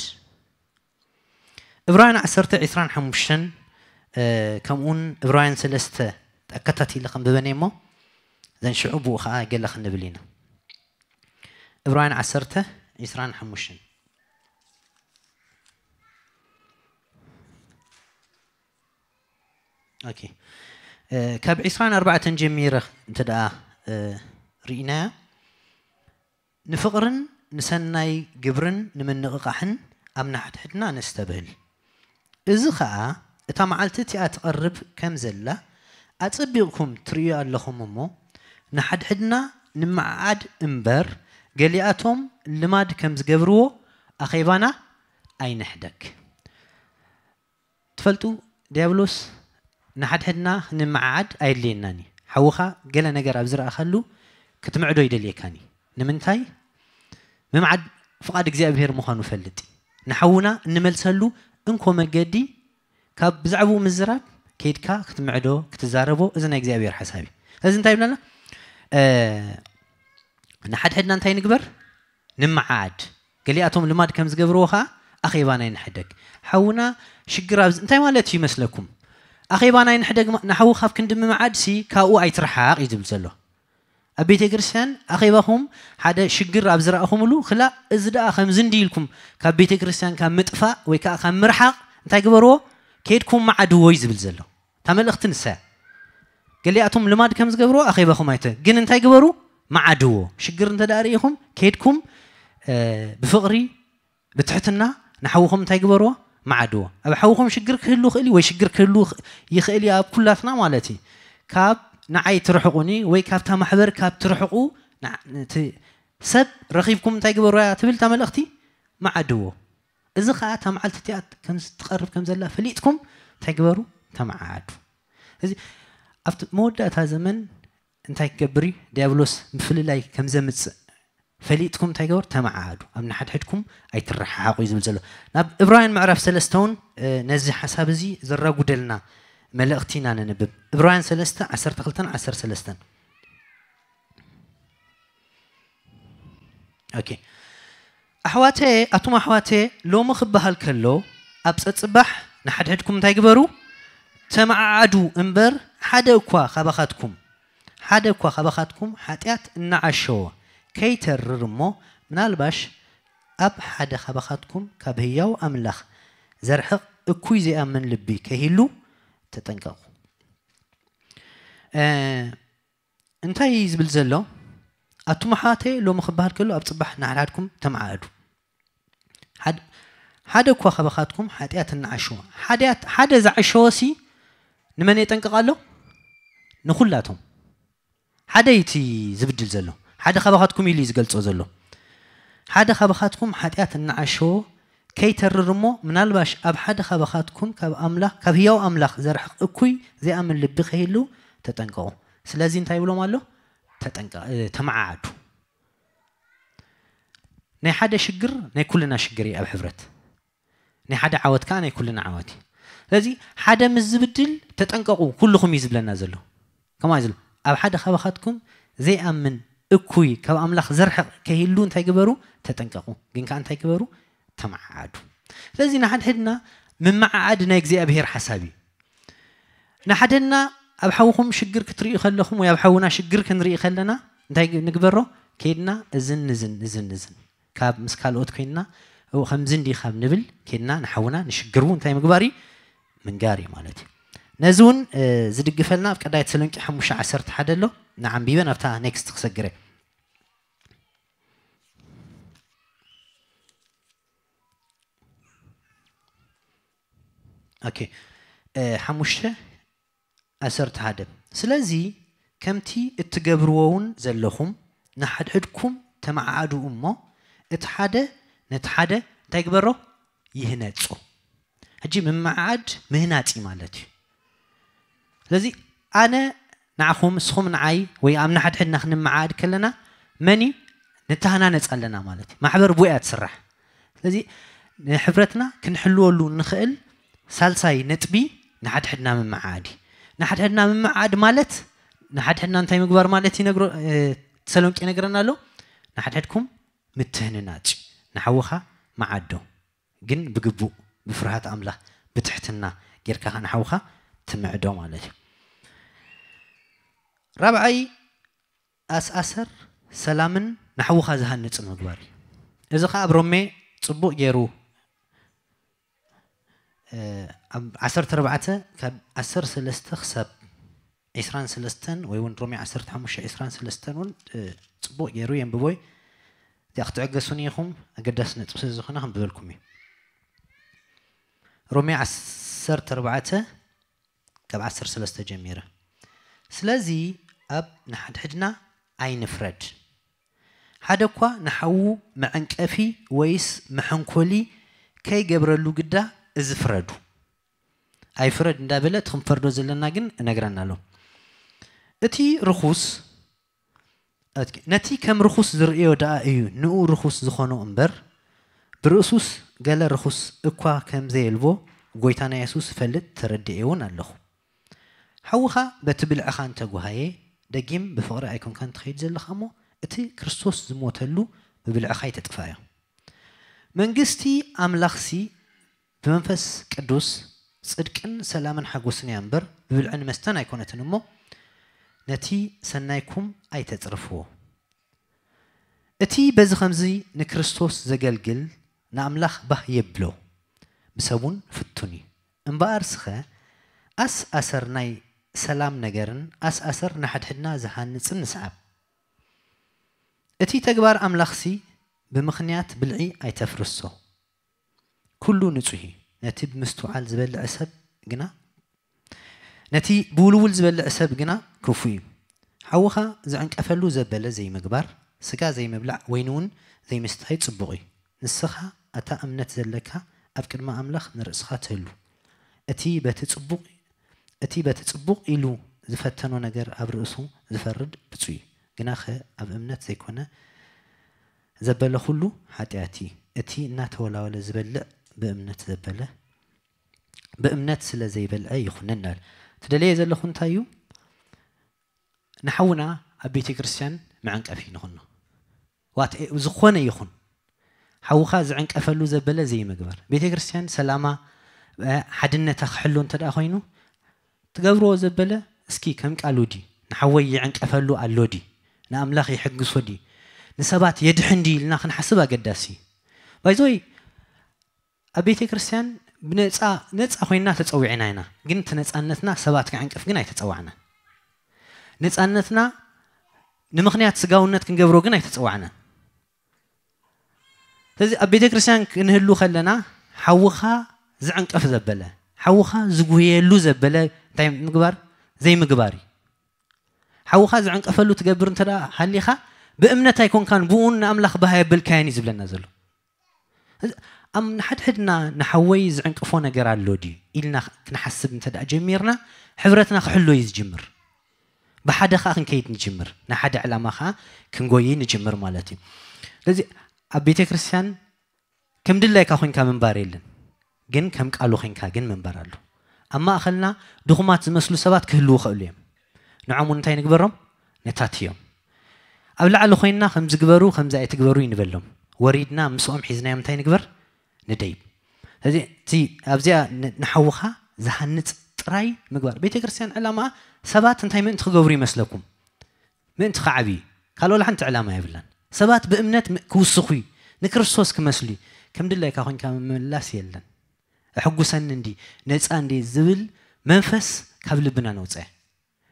ዕብራውያን ዓሰርተ ዕስራን ሓሙሽተን፣ እ፣ ከምኡውን ዕብራውያን ሰለስተ ኣከታቲለ ከንብበን እየ እሞ፣ ዘን ሽዑ ብኡ ኸኣ ገለ ክንብል ኢና። ዕብራውያን ዓሰርተ ዕስራን ሓሙሽተን። ኦኬ። ካብ ዕስራን ኣርባዕተን ጀሚረ እንተ ደኣ ርኢናያ፣ ንፍቕርን ንሰናይ ግብርን ንምንቕቓሕን ኣብ ንሓድሕድና ነስተብህል። እዚ ኸኣ እታ መዓልቲ እቲኣ ትቐርብ ከም ዘላ ኣጸቢቕኩም ትርእዩ ኣለኹም እሞ፣ ንሓድሕድና ንመዓዓድ እምበር፣ ገሊኣቶም ልማድ ከም ዝገብርዎ ኣኼባና ኣይንሕደግ። ትፈልጡ፣ ዲያብሎስ ንሓድሕድና ክንመዓዓድ ኣየድልየናን እዩ። ሓውኻ ገለ ነገር ኣብ ዝረኣኻሉ ክትምዕዶ ይደልየካን እዩ። ንምንታይ? ምምዓድ ፍቓድ እግዚኣብሔር ምዃኑ ፈልጥ እዩ። ንሓውና እንመልሰሉ እንኮ መገዲ ካብ ብዛዕባኡ ምዝራብ ከይድካ ክትምዕዶ፣ ክትዛረቦ፣ እዚ ናይ እግዚኣብሔር ሓሳብ እዩ። ስለዚ እንታይ ይብለና? ንሓድሕድና እንታይ ንግበር? ንምዓድ። ገሊኣቶም ልማድ ከም ዝገብርዎ ኸዓ ኣኼባና ይንሕደግ። ሓውና ሽግር ኣብዚ እንታይ ማለት እዩ ይመስለኩም? ኣኼባና ይንሕደግ ማ- ንሓዉ ካብ ክንዲ ምምዓድ ሲ ካብኡ ኣይትርሓቕ እዩ ዝብል ዘሎ። ኣብ ቤተ ክርስቲያን ኣኼባኹም ሓደ ሽግር ኣብ ዝረኣኹምሉ፣ ክላእ እዚ ደኣ ከምዚ እንዲ ኢልኩም ካብ ቤተ ክርስቲያን ካብ ምጥፋእ ወይ ከዓ ካብ ምርሓቕ እንታይ ግበርዎ? ከይድኩም መዓድዎ እዩ ዝብል ዘሎ። እታ መልእኽቲ ንሳ እያ። ገሊኣቶም ልማድ ከም ዝገብርዎ ኣኼባኹም ኣይተ ግን እንታይ ግበሩ? መዓድዎ። ሽግር እንተ ደኣ ርኢኹም ከይድኩም ብፍቕሪ ብትሕትና ንሓውኹም እንታይ ግበርዎ? መዓድዎ። ኣብ ሓውኹም ሽግር ክህሉ ይኽእል እዩ ወይ ሽግር ክህሉ ይኽእል እዩ ኣብ ኩላትና ማለት እዩ። ካብ ንዓይ ትርሕቑኒ ወይ ካብታ ማሕበር ካብ ትርሕቑ ሰብ ረኺብኩም እንታይ ግበርዎ እያ ትብል እታ መልእኽቲ? መዓድዎ። እዚ ኸዓ እታ መዓልቲ እቲኣ ከም ትቐርብ ከም ዘላ ፈሊጥኩም እንታይ ግበሩ? ተመዓዓዱ። እዚ ኣብቲ መወዳእታ ዘመን እንታይ ክገብር እዩ? ዲያብሎስ ምፍልላይ ከም ዘምጽእ ፈሊጥኩም እንታይ ገበሩ? ተመዓዓዱ። ኣብ ንሓድሕድኩም ኣይትረሓሓቑ እዩ ዝብል ዘሎ። ናብ እብራውያን ምዕራፍ ሰለስተ እውን ነዚ ሓሳብ እዚ ዘራጉደልና መልእኽቲ ኢና ነንብብ። እብራውያን ሰለስተ ዓሰርተ ክልተን ዓሰርተ ሰለስተን። ኦኬ። ኣሕዋተ ኣቱም ኣሕዋተ ሎሚ ክበሃል ከሎ ኣብ ጸጽባሕ ንሓድሕድኩም እንታይ ግበሩ? ተመዓዓዱ እምበር ሓደ እኳ ካባኻትኩም ሓደ እኳ ካባኻትኩም ሓጢኣት እናዓሸወ ከይተርር እሞ ምናልባሽ ኣብ ሓደ ካባኻትኩም ካብ ህያው ኣምላኽ ዘርሕቕ እኩይ ዘይኣምን ልቢ ከይህሉ ተጠንቀቑ። እንታይ እዩ ዝብል ዘሎ? ኣቱም ኣሕዋተይ ሎሚ ክበሃል ከሎ ኣብ ጽባሕ ንሓድሓድኩም ተመዓዱ። ሓደ እኳ ካባኻትኩም ሓጢኣት እናዓሸወ ሓደ ዝዓሸወ ሲ ንመን የጠንቅቕ ኣሎ? ንኹላቶም። ሓደ እዩ እቲ ዝብድል ዘሎ። ሓደ ካባኻትኩም ኢሉ እዩ ዝገልጾ ዘሎ። ሓደ ካባኻትኩም ሓጢኣት እናዓሸወ ከይተርር እሞ ምናልባሽ ኣብ ሓደ ካባኻትኩም ካብ ኣምላኽ ካብ ህያው ኣምላኽ ዘርሕቕ እኩይ ዘይኣምን ልቢ ከይህሉ ተጠንቀቑ። ስለዚ እንታይ ይብሎም ኣሎ? ተጠንቀ ተመዓዓዱ። ናይ ሓደ ሽግር ናይ ኩልና ሽግር እዩ ኣብ ሕብረት። ናይ ሓደ ዓወት ከዓ ናይ ኩልና ዓወት እዩ። ስለዚ ሓደ ምስ ዝብድል ተጠንቀቑ ኩልኹም እዩ ዝብለና ዘሎ። ከምኣ ዝብል ኣብ ሓደ ካባኻትኩም ዘይኣምን እኩይ ካብ ኣምላኽ ዘርሕቕ ከይህሉ እንታይ ግበሩ? ተጠንቀቑ። ግን ከዓ እንታይ ግበሩ? ተመዓዓዱ። ስለዚ ንሓድሕድና ምመዓዓድ ናይ እግዚኣብሔር ሓሳብ እዩ። ንሓደና ኣብ ሓውኹም ሽግር ክትርእዩ ከለኹም ወይ ኣብ ሓውና ሽግር ክንርኢ ከለና እንታይ ንግበሮ? ከይድና እዝን ንዝን እዝን ንዝን ካብ ምስ ካልኦት ኮይንና ከምዚ እንዲ ካብ ንብል ከይድና ንሓውና ንሽግሩ እንታይ ምግባር እዩ? ምንጋር እዩ ማለት እዩ። ነዚ እውን ዝድግፈልና ኣብ ቀዳይ ተሰሎንቄ ሓሙሽተ ዓሰርተ ሓደ ኣሎ። ንዓንቢበ ናብታ ኔክስት ክሰግረ። ኦኬ። ሓሙሽተ ዓሰርተ ሓደ። ስለዚ ከምቲ እትገብርዎ እውን ዘለኹም ንሓድሕድኩም ተመዓዓዱ እሞ እቲ ሓደ ነቲ ሓደ እንታይ ግበሮ? ይህነጾ። ሕጂ ምምዓድ ምህናጽ እዩ ማለት እዩ። ስለዚ ኣነ ንዓኹም ንስኹም ንዓይ ወይ ኣብ ንሓድሕድና ክንመዓድ ከለና መን እዩ? ንተሃናነጽ ኣለና ማለት እዩ። ማሕበር ብኡ እያ ትስራሕ። ስለዚ ንሕብረትና ክንሕልወሉ እንኽእል ሳልሳይ ነጥቢ ንሓድሕድና ምምዓድ እዩ። ንሓድሕድና ምምዓድ ማለት ንሓድሕድና እንታይ ምግባር ማለት ይነግሮ ተሰሎንቄ ይነግረና ኣሎ። ንሓድሕድኩም ምትህንናጭ ንሓውኻ መዓዶ ግን ብግቡእ ብፍርሃት ኣምላኽ ብትሕትና ጌርካ ንሓውኻ ትምዕዶ ማለት እዩ። ራብዓይ ኣስኣሰር ሰላምን ንሓውኻ ዝሃንጽ ምግባር እዩ። እዚ ኸዓ ኣብ ሮሜ ጽቡቕ ገይሩ፣ እ፣ ኣብ ዓሰርተ ኣርባዕተ ካብ ዓሰርተ ሰለስተ ክሳብ ዒስራን ሰለስተን ወይ እውን ሮሜ ዓሰርተ ሓሙሽተ ዒስራን ሰለስተን እውን፣ እ፣ ጽቡቕ ገይሩ የንብቦ እዩ። እዚኣ ክትዕገሱኒ ኢኹም፣ ኣገዳሲ ነጥቢ ስለ ዝኾነ ከንብበልኩም እዩ። ሮሜ ዓሰርተ ኣርባዕተ ካብ ዓሰርተ ሰለስተ ጀሚረ። ስለዚ ኣብ ንሓድሕድና ኣይንፍረድ። ሓደ እኳ ንሓዉ መዐንቀፊ ወይስ መሐንኮሊ ከይገብረሉ ግዳ እዚ ፍረዱ። ኣይፍረድ እንዳበለ እቲ ክንፈርዶ ዘለና ግን እነግረና ኣሎ። እቲ ርኹስ፣ ነቲ ከም ርኹስ ዝርእዮ ደኣ እዩ ንኡ ርኹስ ዝኾኖ እምበር፣ ብርእሱስ ገለ ርኹስ እኳ ከም ዘየልቦ ጎይታና የሱስ እፈልጥ ተረዲኤ እውን ኣለኹ። ሓውኻ በቲ ብልዕኻ እንተጓሃየ፣ ደጊም ብፍቕሪ ኣይኮንካን ትኸይድ ዘለኻ እሞ፣ እቲ ክርስቶስ ዝሞተሉ ብብልዕኻ ኣይተጥፍኣዮ። መንግስቲ ኣምላኽሲ ብመንፈስ ቅዱስ ጽድቅን ሰላምን ሓጎስን እያ እምበር፣ ብብልዕን መስተን ኣይኮነትን እሞ፣ ነቲ ሰናይኩም ኣይተጽርፍዎ። እቲ በዚ ኸምዚ ንክርስቶስ ዘገልግል ንኣምላኽ ባህ የብሎ፣ ብሰብ እውን ፍቱን እዩ። እምበኣር ስኸ ኣስ ኣሰር ናይ ሰላም ነገርን ኣስ ኣሰር ንሓድሕድና ዝሃንጽን ንስዓብ። እቲ ተግባር ኣምላኽሲ ብምኽንያት ብልዒ ኣይተፍርሶ። ኩሉ ንጹህ እዩ። ነቲ ብምስትውዓል ዝበልዕ ሰብ ግና፣ ነቲ ብውልውል ዝበልዕ ሰብ ግና ክፉእ እዩ። ሓውኻ ዝዕንቀፈሉ ዘበለ ዘይምግባር፣ ስጋ ዘይምብላዕ፣ ወይኒ እውን ዘይምስታይ ጽቡቕ እዩ። ንስኻ እታ እምነት ዘለካ ኣብ ቅድሚ ኣምላኽ ንርእስኻ ትህሉ። እቲ በቲ ጽቡቕ፣ እቲ በቲ ጽቡቕ ኢሉ ዝፈተኖ ነገር ኣብ ርእሱ ዝፈርድ ብጹእ እዩ። ግናኸ ኣብ እምነት ዘይኮነ ዘበለ ኩሉ ሓጢኣት እዩ። እቲ እናተወላወለ ዝበልዕ ብእምነት ዘበለ፣ ብእምነት ስለ ዘይበልዐ ይኹነን እናበለ። ትደለየ ዘለኹ እንታይ እዩ? ንሓውና ኣብ ቤተ ክርስቲያን መዐንቀፊ ንኹኖ። ዋት፣ ዝኾነ ይኹን። ሓውኻ ዝዕንቀፈሉ ዘበለ ዘይምግባር። ቤተ ክርስቲያን ሰላማ፣ እ፣ ሓድነታ ክሕሎ እንተ ደኣ ኮይኑ፣ ትገብርዎ ዘበለ እስኪ ከም ቃሉ ድዩ? ንሓወይ ይዕንቀፈሉ ኣሎ ድዩ? ንኣምላኽ ይሕግሶ ድዩ? ንሰባት የድሕን ድዩ ኢልና ክንሓስብ ኣገዳሲ እዩ። ባይዘወይ ኣብ ቤተ ክርስቲያን ብነፃ፣ ነፃ ኮይና ተፀዊዕና ኢና። ግን እቲ ነፃነትና ሰባት ክዕንቅፍ ግን ኣይተፀዋዕናን። ነፃነትና ንምኽንያት ስጋውነት ክንገብሮ ግን ኣይተፀዋዕናን። ስለዚ ኣብ ቤተ ክርስቲያን ክንህሉ ከለና ሓውኻ ዝዕንቀፍ ዘበለ፣ ሓውኻ ዝጉህየሉ ዘበለ እንታይ ምግባር? ዘይምግባር እዩ። ሓውኻ ዝዕንቀፈሉ ትገብር እንተ ደኣ ሃሊኻ፣ ብእምነት ኣይኮንካን፣ ብኡን ንኣምላኽ ባህ ኣየበልካዮን እዩ ዝብለና ዘሎ። ኣብ ንሓድሕድና ንሓወይ ዝዕንቅፎ ነገር ኣሎ ድዩ ኢልና ክንሓስብ እንተ ደኣ ጀሚርና፣ ሕብረትና ክሕሎ እዩ ዝጅምር። ብሓደ ኸኣ ክንከይድ ንጅምር፣ ንሓደ ዕላማ ኸኣ ክንጎይ ንጅምር ማለት እዩ። ስለዚ ኣብ ቤተ ክርስቲያን ከም ድላይካ ኮይንካ ምንባር የለን፣ ግን ከም ቃሉ ኮይንካ ግን ምንባር ኣሎ። ኣብ ማእኸልና ድኹማት ዝመስሉ ሰባት ክህልዉ ይኽእሉ እዮም። ንዖም እንታይ ንግበሮም? ነታትዮም። ኣብ ላዕሊ ኮይንና ከም ዝግበሩ ከምዚ ኣይትግበሩ ይንበሎም። ወሪድና ምስኦም ሒዝናዮም እንታይ ንግበር? ንደይብ። ስለዚ እቲ ኣብዚኣ ን-፣ ንሓውኻ ዝሃንጽ ጥራይ ምግባር። ቤተ ክርስቲያን ዕላማኣ ሰባት እንታይ ምእንቲ ክገብሩ ይመስለኩም? ምእንቲ ክዓብዩ። ካልእ ወላ ሓንቲ ዕላማ የብላን። ሰባት ብእምነት ም-፣ ክውስኹ እዩ፣ ንክርስቶስ ክመስሉ እዩ። ከም ድላይካ ኮይንካ ምምላስ የለን። እሕጉሰኒ እንዲ፣ ነፃ እንዲ ዝብል መንፈስ ካብ ልብና ነውፀ።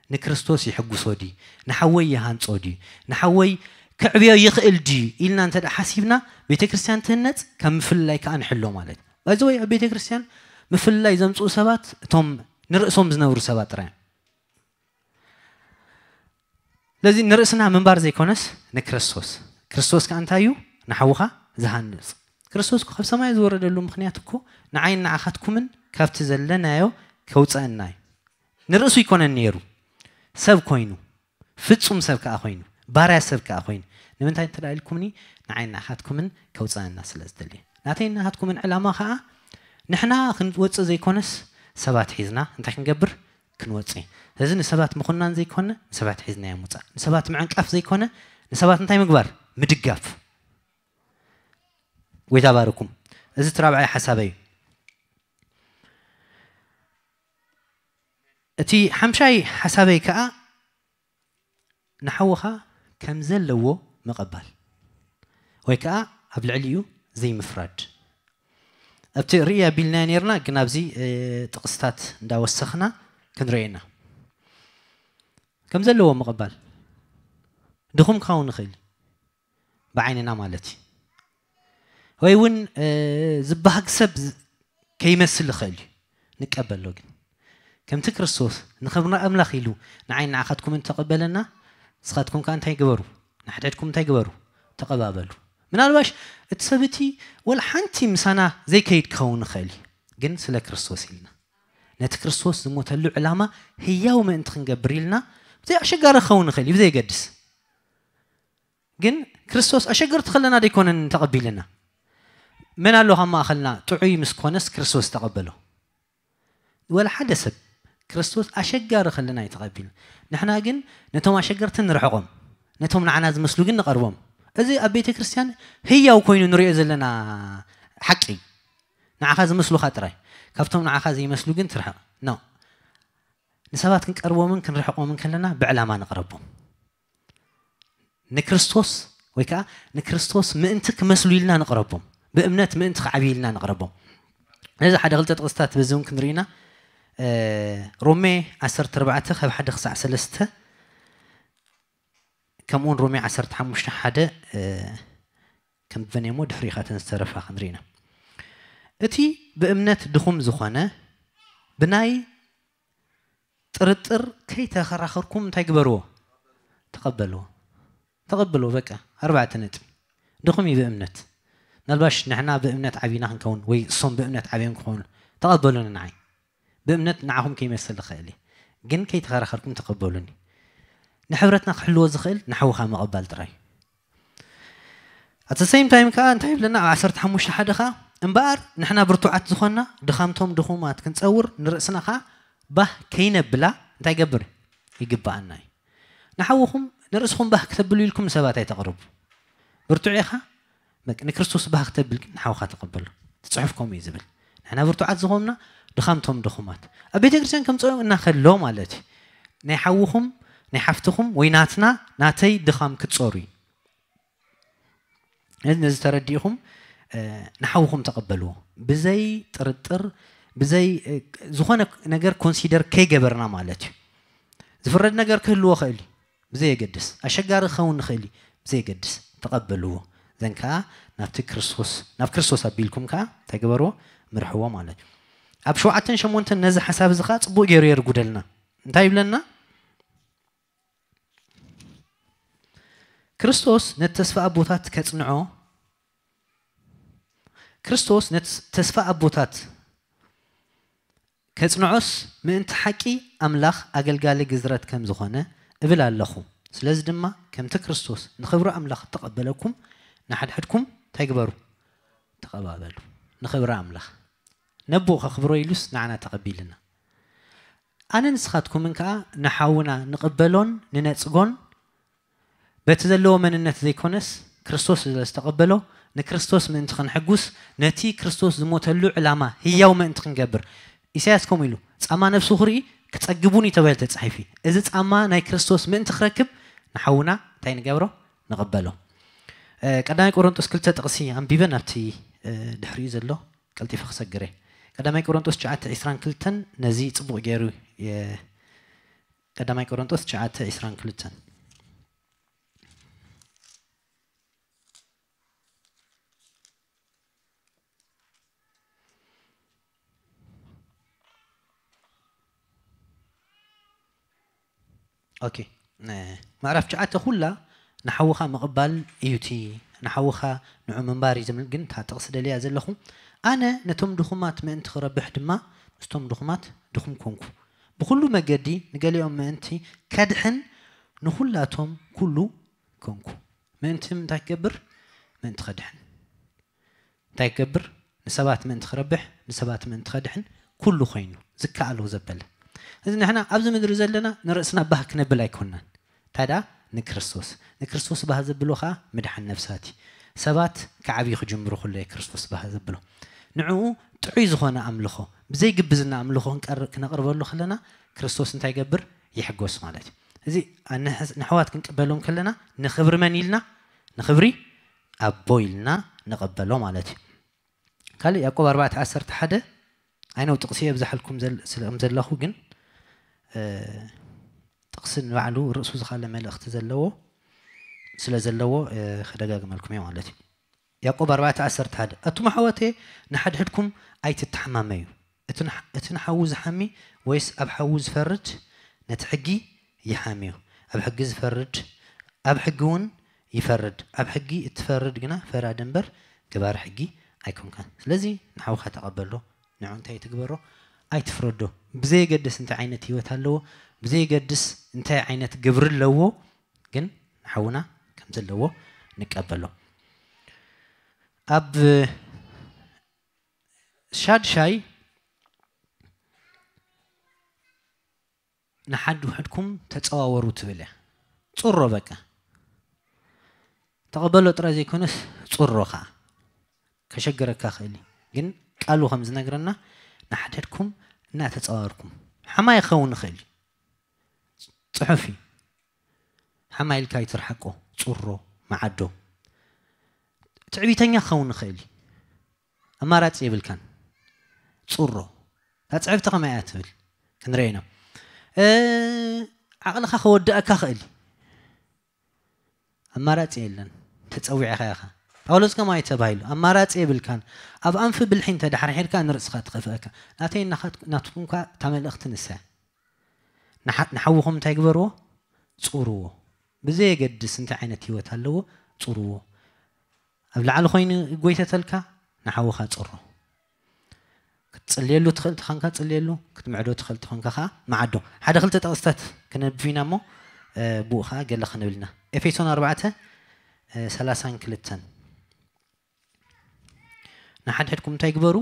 ንክርስቶስ ይሕጉሶ ድዩ? ንሓወይ ይሃንጾ ድዩ? ንሓወይ ክዕብዮ ይኽእል ድዩ? ኢልና እንተ ደኣ ሓሲብና፣ ቤተ ክርስቲያን ትህነጽ፣ ካብ ምፍልላይ ከኣ ንሕሎ ማለት እዩ። ባይዘወይ ኣብ ቤተ ክርስቲያን ምፍልላይ ዘምጽኡ ሰባት እቶም ንርእሶም ዝነብሩ ሰባት ጥራይ እዮም። ስለዚ ንርእስና ምንባር ዘይኮነስ ንክርስቶስ። ክርስቶስ ከኣ እንታይ እዩ? ንሓውኻ ዝሃንጽ። ክርስቶስ እኮ ካብ ሰማይ ዝወረደሉ ምኽንያት እኮ ንዓይን ንዓኻትኩምን ካብቲ ዘለናዮ ከውጸአና እዩ። ንርእሱ ይኮነን ነይሩ። ሰብ ኮይኑ፣ ፍጹም ሰብ ከኣ ኮይኑ፣ ባርያ ሰብ ከኣ ኮይኑ። ንምንታይ እንተ ደኣ ኢልኩምኒ፣ ንዓይን ንዓኻትኩምን ከውጸአና ስለ ዝደሊ። ናተይን ናኻትኩምን ዕላማ ከኣ ንሕና ክንወጽእ ዘይኮነስ ሰባት ሒዝና እንታይ ክንገብር? ክንወጽእ። ስለዚ ንሰባት ምኹናን ዘይኮነ፣ ንሰባት ሒዝናዮም ምውጻእ። ንሰባት ምዕንቃፍ ዘይኮነ፣ ንሰባት እንታይ ምግባር? ምድጋፍ። ጎይታ ባርኩም። እዚ እቲ ራብዓይ ሓሳበይ እዩ። እቲ ሓምሻይ ሓሳበይ ከኣ ንሓውኻ ከም ዘለዎ ምቕባል። ወይ ከዓ ኣብ ልዕሊኡ ዘይምፍራድ። ኣብቲ ርእይ ኣቢልና ነርና፣ ግን ኣብዚ ጥቕስታት እንዳወሰኽና ክንርእየና። ከም ዘለዎ ምቕባል ድኹም ክኸውን ይኽእል፣ ብዓይንና ማለት እዩ። ወይ እውን ዝበሃግ ሰብ ከይመስል ይኽእል እዩ፣ ንቀበሎ። ግን ከምቲ ክርስቶስ ንኽብሪ ኣምላኽ ኢሉ ንዓይ ንዓኻትኩም እንተቐበለና፣ ንስኻትኩም ከኣ እንታይ ግበሩ? ንሓድሕድኩም እንታይ ግበሩ? ተቐባበሉ። ምናልባሽ እቲ ሰብ እቲ ወላ ሓንቲ ምሳና ዘይከይድ ክኸውን ይኽእል እዩ፣ ግን ስለ ክርስቶስ ኢልና፣ ነቲ ክርስቶስ ዝሞተሉ ዕላማ ህያው ምእንቲ ክንገብር ኢልና፣ ብዘይ ኣሸጋሪ ክኸውን ይኽእል እዩ፣ ብዘይገድስ። ግን ክርስቶስ ኣሸገርቲ ከለና ደይኮነን ተቐቢልና። መን ኣሎ ካብ ማእኸልና ጥዑይ ምስ ኮነስ ክርስቶስ ተቐበሎ? ወላ ሓደ ሰብ ክርስቶስ ኣሸጋሪ ከለና እዩ ተቐቢልና። ንሕና ግን ነቶም ኣሸገርቲ ንርሕቖም፣ ነቶም ንዓና ዝመስሉ ግን ንቐርቦም። እዚ ኣብ ቤተ ክርስቲያን ህያው ኮይኑ ንሪኦ ዘለና ሓቂ እዩ። ንዓኻ ዝመስሉኻ ጥራይ፣ ካብቶም ንዓኻ ዘይመስሉ ግን ትርሕቕ። ኖ፣ ንሰባት ክንቀርቦምን ክንርሕቖምን ከለና ብዕላማ ንቕረቦም። ንክርስቶስ ወይ ከዓ ንክርስቶስ ምእንቲ ክመስሉ ኢልና ንቕረቦም፣ ብእምነት ምእንቲ ክዓብዩ ኢልና ንቕረቦም። ነዚ ሓደ ክልተ ጥቕስታት በዚ እውን ክንርኢና፣ እ፣ ሮሜ ዓሰርተ ኣርባዕተ ካብ ሓደ ክሳዕ ሰለስተ፣ ከምኡውን ሮሜ ዓሰርተ ሓሙሽተ ሓደ፣ እ፣ ከንብበን እሞ ድሕሪኻ እተን ዝተረፋ ክንርኢና። እቲ ብእምነት ድኹም ዝኾነ ብናይ ጥርጥር ከይተኸራኸርኩም እንታይ ግበርዎ? ተቐበልዎ። ተቐበልዎ፣ በቃ። ኣርባዕተ ነጥቢ። ድኹም እዩ ብእምነት። ምናልባሽ ንሕና ብእምነት ዓቢና ክንከውን ወይ እሶም ብእምነት ዓብዮም ክኾኑ፣ ተቐበሉኒ ንዓይ። ብእምነት ንዓኹም ከይመስል ይኽእል እዩ፣ ግን ከይተኸራኸርኩም ተቐበሉኒ። ንሕብረትና ክሕልዎ ዝኽእል ንሓውኻ ምቕባል ጥራይ። At the same time ከዓ እንታይ ይብለና? ኣብ ዓሰርተ ሓሙሽተ ሓደ ከዓ፣ እምበኣር ንሕና ብርቱዓት ዝኾንና ድኻምቶም ድኹማት ክንጸውር፣ ንርእስና ከዓ ባህ ከይነብላ እንታይ ገብር ይግብኣና እዩ። ንሓውኹም ንርእስኹም ባህ ክተብሉ ኢልኩም ንሰባት ኣይተቕርቡ። ብርቱዕ ኢኻ፣ በቃ፣ ንክርስቶስ ባህ ክተብል ግን ንሓውኻ ተቐበሎ። እቲ ጽሑፍ ከምኡ እዩ ዝብል። ንሕና ብርቱዓት ዝኾንና ድኻምቶም ድኹማት። ኣብ ቤተ ክርስቲያን ከምጽኦ እናኸሎ ማለት እዩ። ናይ ሓውኹም፣ ናይ ሓፍትኹም ወይ ናትና፣ ናተይ ድኻም ክትጾሩ እዩ። ነዚ፣ ነዚ ተረዲእኹም፣ እ፣ ንሓውኹም ተቐበልዎ። ብዘይ ጥርጥር፣ ብዘይ፣ እ፣ ዝኾነ ነገር ኮንሲደር ከይገበርና ማለት እዩ። ዝፍረድ ነገር ክህልዎ ኽእል እዩ፣ ብዘይ የገድስ። ኣሸጋሪ ክኸውን ንኽእል እዩ፣ ብዘይ የገድስ። ተቐበልዎ። ዘን ከኣ ናብቲ ክርስቶስ፣ ናብ ክርስቶስ ኣቢልኩም ከኣ እንታይ ግበርዎ? ምርሕዎ ማለት እዩ። ኣብ ሸውዓተን ሸሞንተን ነዚ ሓሳብ እዚ ከኣ ጽቡቕ ገይሩ የርጉደልና። እንታይ ይብለና? ክርስቶስ ነቲ ተስፋ ኣቦታት ከጽንዖ፣ ክርስቶስ ነቲ ተስፋ ኣቦታት ከጽንዖስ ምእንቲ ሓቂ ኣምላኽ ኣገልጋሊ ግዝረት ከም ዝኾነ እብል ኣለኹ። ስለዚ ድማ ከምቲ ክርስቶስ ንኽብሪ ኣምላኽ እተቐበለኩም ንሓድሕድኩም እንታይ ግበሩ? ተቐባበሉ። ንኽብሪ ኣምላኽ። ነቦ ከኽብሮ ኢሉስ ንዓና ተቐቢልና። ኣነ ንስኻትኩምን ከኣ ንሓውና ንቕበሎን ንነጽጎን በቲ ዘለዎ መንነት ዘይኮነስ ክርስቶስ ስለ ዝተቐበሎ ንክርስቶስ ምእንቲ ክንሕጉስ ነቲ ክርስቶስ ዝሞተሉ ዕላማ ህያው ምእንቲ ክንገብር ኢሳያስ ከምኡ ኢሉ ጻማ ነፍሱ ክርኢ ክጸግቡን እዩ ተባሂሉ ተጻሒፉ እዩ። እዚ ጻማ ናይ ክርስቶስ ምእንቲ ክረክብ ንሓውና እንታይ ንገብሮ? ንቕበሎ። እ፣ ቀዳማይ ቆሮንጦስ ክልተ ጥቕሲ ኣንቢበ ናብቲ፣ እ፣ ድሕሪኡ ዘሎ ቀልጢፈ ክሰግር እየ። ቀዳማይ ቆሮንጦስ ትሽዓተ ዕስራን ክልተን ነዚ ጽቡቕ ገይሩ የ-፣ ቀዳማይ ቆሮንጦስ ትሽዓተ ዕስራን ክልተን። ኦኬ፣ እ፣ ምዕራፍ ትሽዓተ ኩላ ንሓውኻ ምቕባል እዩ፣ እቲ ንሓውኻ ንዑ ምንባር እዩ ዝብል፣ ግን እታ ጥቕሲ ደልያ ዘለኹ። ኣነ ነቶም ድኹማት ምእንቲ ክረብሕ ድማ ምስቶም ድኹማት ድኹም ኮንኩ። ብኹሉ መገዲ ንገሊኦም ምእንቲ ከድሕን ንኹላቶም ኩሉ ኮንኩ። ምእንቲ እንታይ ክገብር? ምእንቲ ከድሕን። እንታይ ክገብር? ንሰባት ምእንቲ ክረብሕ፣ ንሰባት ምእንቲ ከድሕን ኩሉ ኮይኑ ዝከኣሎ ዘበለ። እዚ ንሕና ኣብዚ ምድሪ ዘለና ንርእስና ባህ ክነብል ኣይኮንናን። እንታይ ደኣ? ንክርስቶስ። ንክርስቶስ ባህ ዘብሎ ኸኣ ምድሓን ነፍሳት እዩ። ሰባት ክዓብዩ ክጅምሩ ከሎ እዩ ክርስቶስ ባህ ዘብሎ። ንዕኡ ጥዑይ ዝኾነ ኣምልኾ፣ ብዘይ ግብዝና ኣምልኾ ክንቀር-፣ ክነቕርበሉ ከለና ክርስቶስ እንታይ ይገብር? ይሕጎስ ማለት እዩ። እዚ ኣንሕ-፣ ንሕዋት ክንቅበሎም ከለና ንኽብሪ መን ኢልና? ንኽብሪ ኣቦ ኢልና ንቐበሎ ማለት እዩ። ካልእ ያዕቆብ ኣርባዕተ ዓሰርተ ሓደ፣ ኣይነው ጥቕሲ የብዝሓልኩም ዘል-፣ ስለ ከም ዘለኹ ግን፣ እ፣ ጥቕሲ ንባዕሉ ርእሱ ዝኻለ መልእኽቲ ዘለዎ ስለ ዘለዎ፣ እ፣ ክደጋግመልኩም እየ ማለት እዩ። ያዕቆብ ኣርባዕተ ዓሰርተ ሓደ፣ ኣቱም ኣሕዋተየ ንሓድሕድኩም ኣይትተሓማመዩ። እቲ ንሕ-፣ እቲ ንሓዉ ዝሓሚ ወይስ ኣብ ሓዉ ዝፈርድ ነቲ ሕጊ ይሓምዮ። ኣብ ሕጊ ዝፈርድ፣ ኣብ ሕጊ እውን ይፈርድ። ኣብ ሕጊ እትፈርድ ግና ፈራዲ እምበር ገባሪ ሕጊ ኣይኮንካን። ስለዚ ንሓውኻ ተቐበሎ፣ ንዑ እንታይ ትግበሮ ኣይትፍረዶ። ብዘየገድስ እንታይ ዓይነት ህይወት ኣለዎ፣ ብዘየገድስ እንታይ ዓይነት ግብሪ ኣለዎ፣ ግን ንሓውና ከም ዘለዎ ንቀበሎ። ኣብ ሻድሻይ ንሓድሕድኩም ተጸዋወሩ ትብል እያ። ጽሮ በቃ። ተቐበሎ ጥራይ ዘይኮነስ ጽሮ ኸዓ። ከሸግረካ ኽእል እዩ። ግን ቃሉ ከም ዝነግረና ንሓድሕድኩም እናተጸዋወርኩም። ሓማይ ክኸውን ይኽእል እዩ። ጽሑፍ እዩ። ሓማይ ኢልካ ኣይትርሓቆ። ጽሮ፣ መዓዶ። ትዕቢተኛ ክኸውን ይኽእል እዩ። ኣማራጺ የብልካን። ጽሮ። እታ ጽሕፍቲ ከመይ እያ ትብል? ክንርኢ ኢና። እ፣ ዓቕልኻ ከወድኣካ ኽእል እዩ። ኣማራጺ የለን። ተጸዊዕኻ ኢኻ። ጳውሎስ ከማይ ተባሂሉ፣ ኣማራጺ የብልካን። ኣብ ኣንፊ ብልሒ እንተ ደሓር ሒርካ ንርእስኻ ትኸፍአካ። ናተይ ናኻት-፣ ናትኩም እኳ እታ መልእኽቲ ንሳ እያ። ንሓ-፣ ንሓውኹም እንታይ ግበርዎ? ጽርዎ። ብዘየገድስ እንታይ ዓይነት ህይወት ኣለዎ? ጽርዎ። ኣብ ላዕሊ ኮይኑ ይጎይተተልካ፣ ንሓውኻ ጽሮ። ክትጽልየሉ ትኽእል ተኾንካ ጽልየሉ፣ ክትምዕዶ ትኽእል ተኾንካ ኸዓ መዓዶ። ሓደ ክልተ ጥቕስታት ክነብብ ኢና እሞ፣ እ፣ ብኡ ኸዓ ገለ ክንብል ኢና። ኤፌሶን ኣርባዕተ፣ እ፣ ሰላሳን ክልተን። ንሓድሕድኩም እንታይ ግበሩ?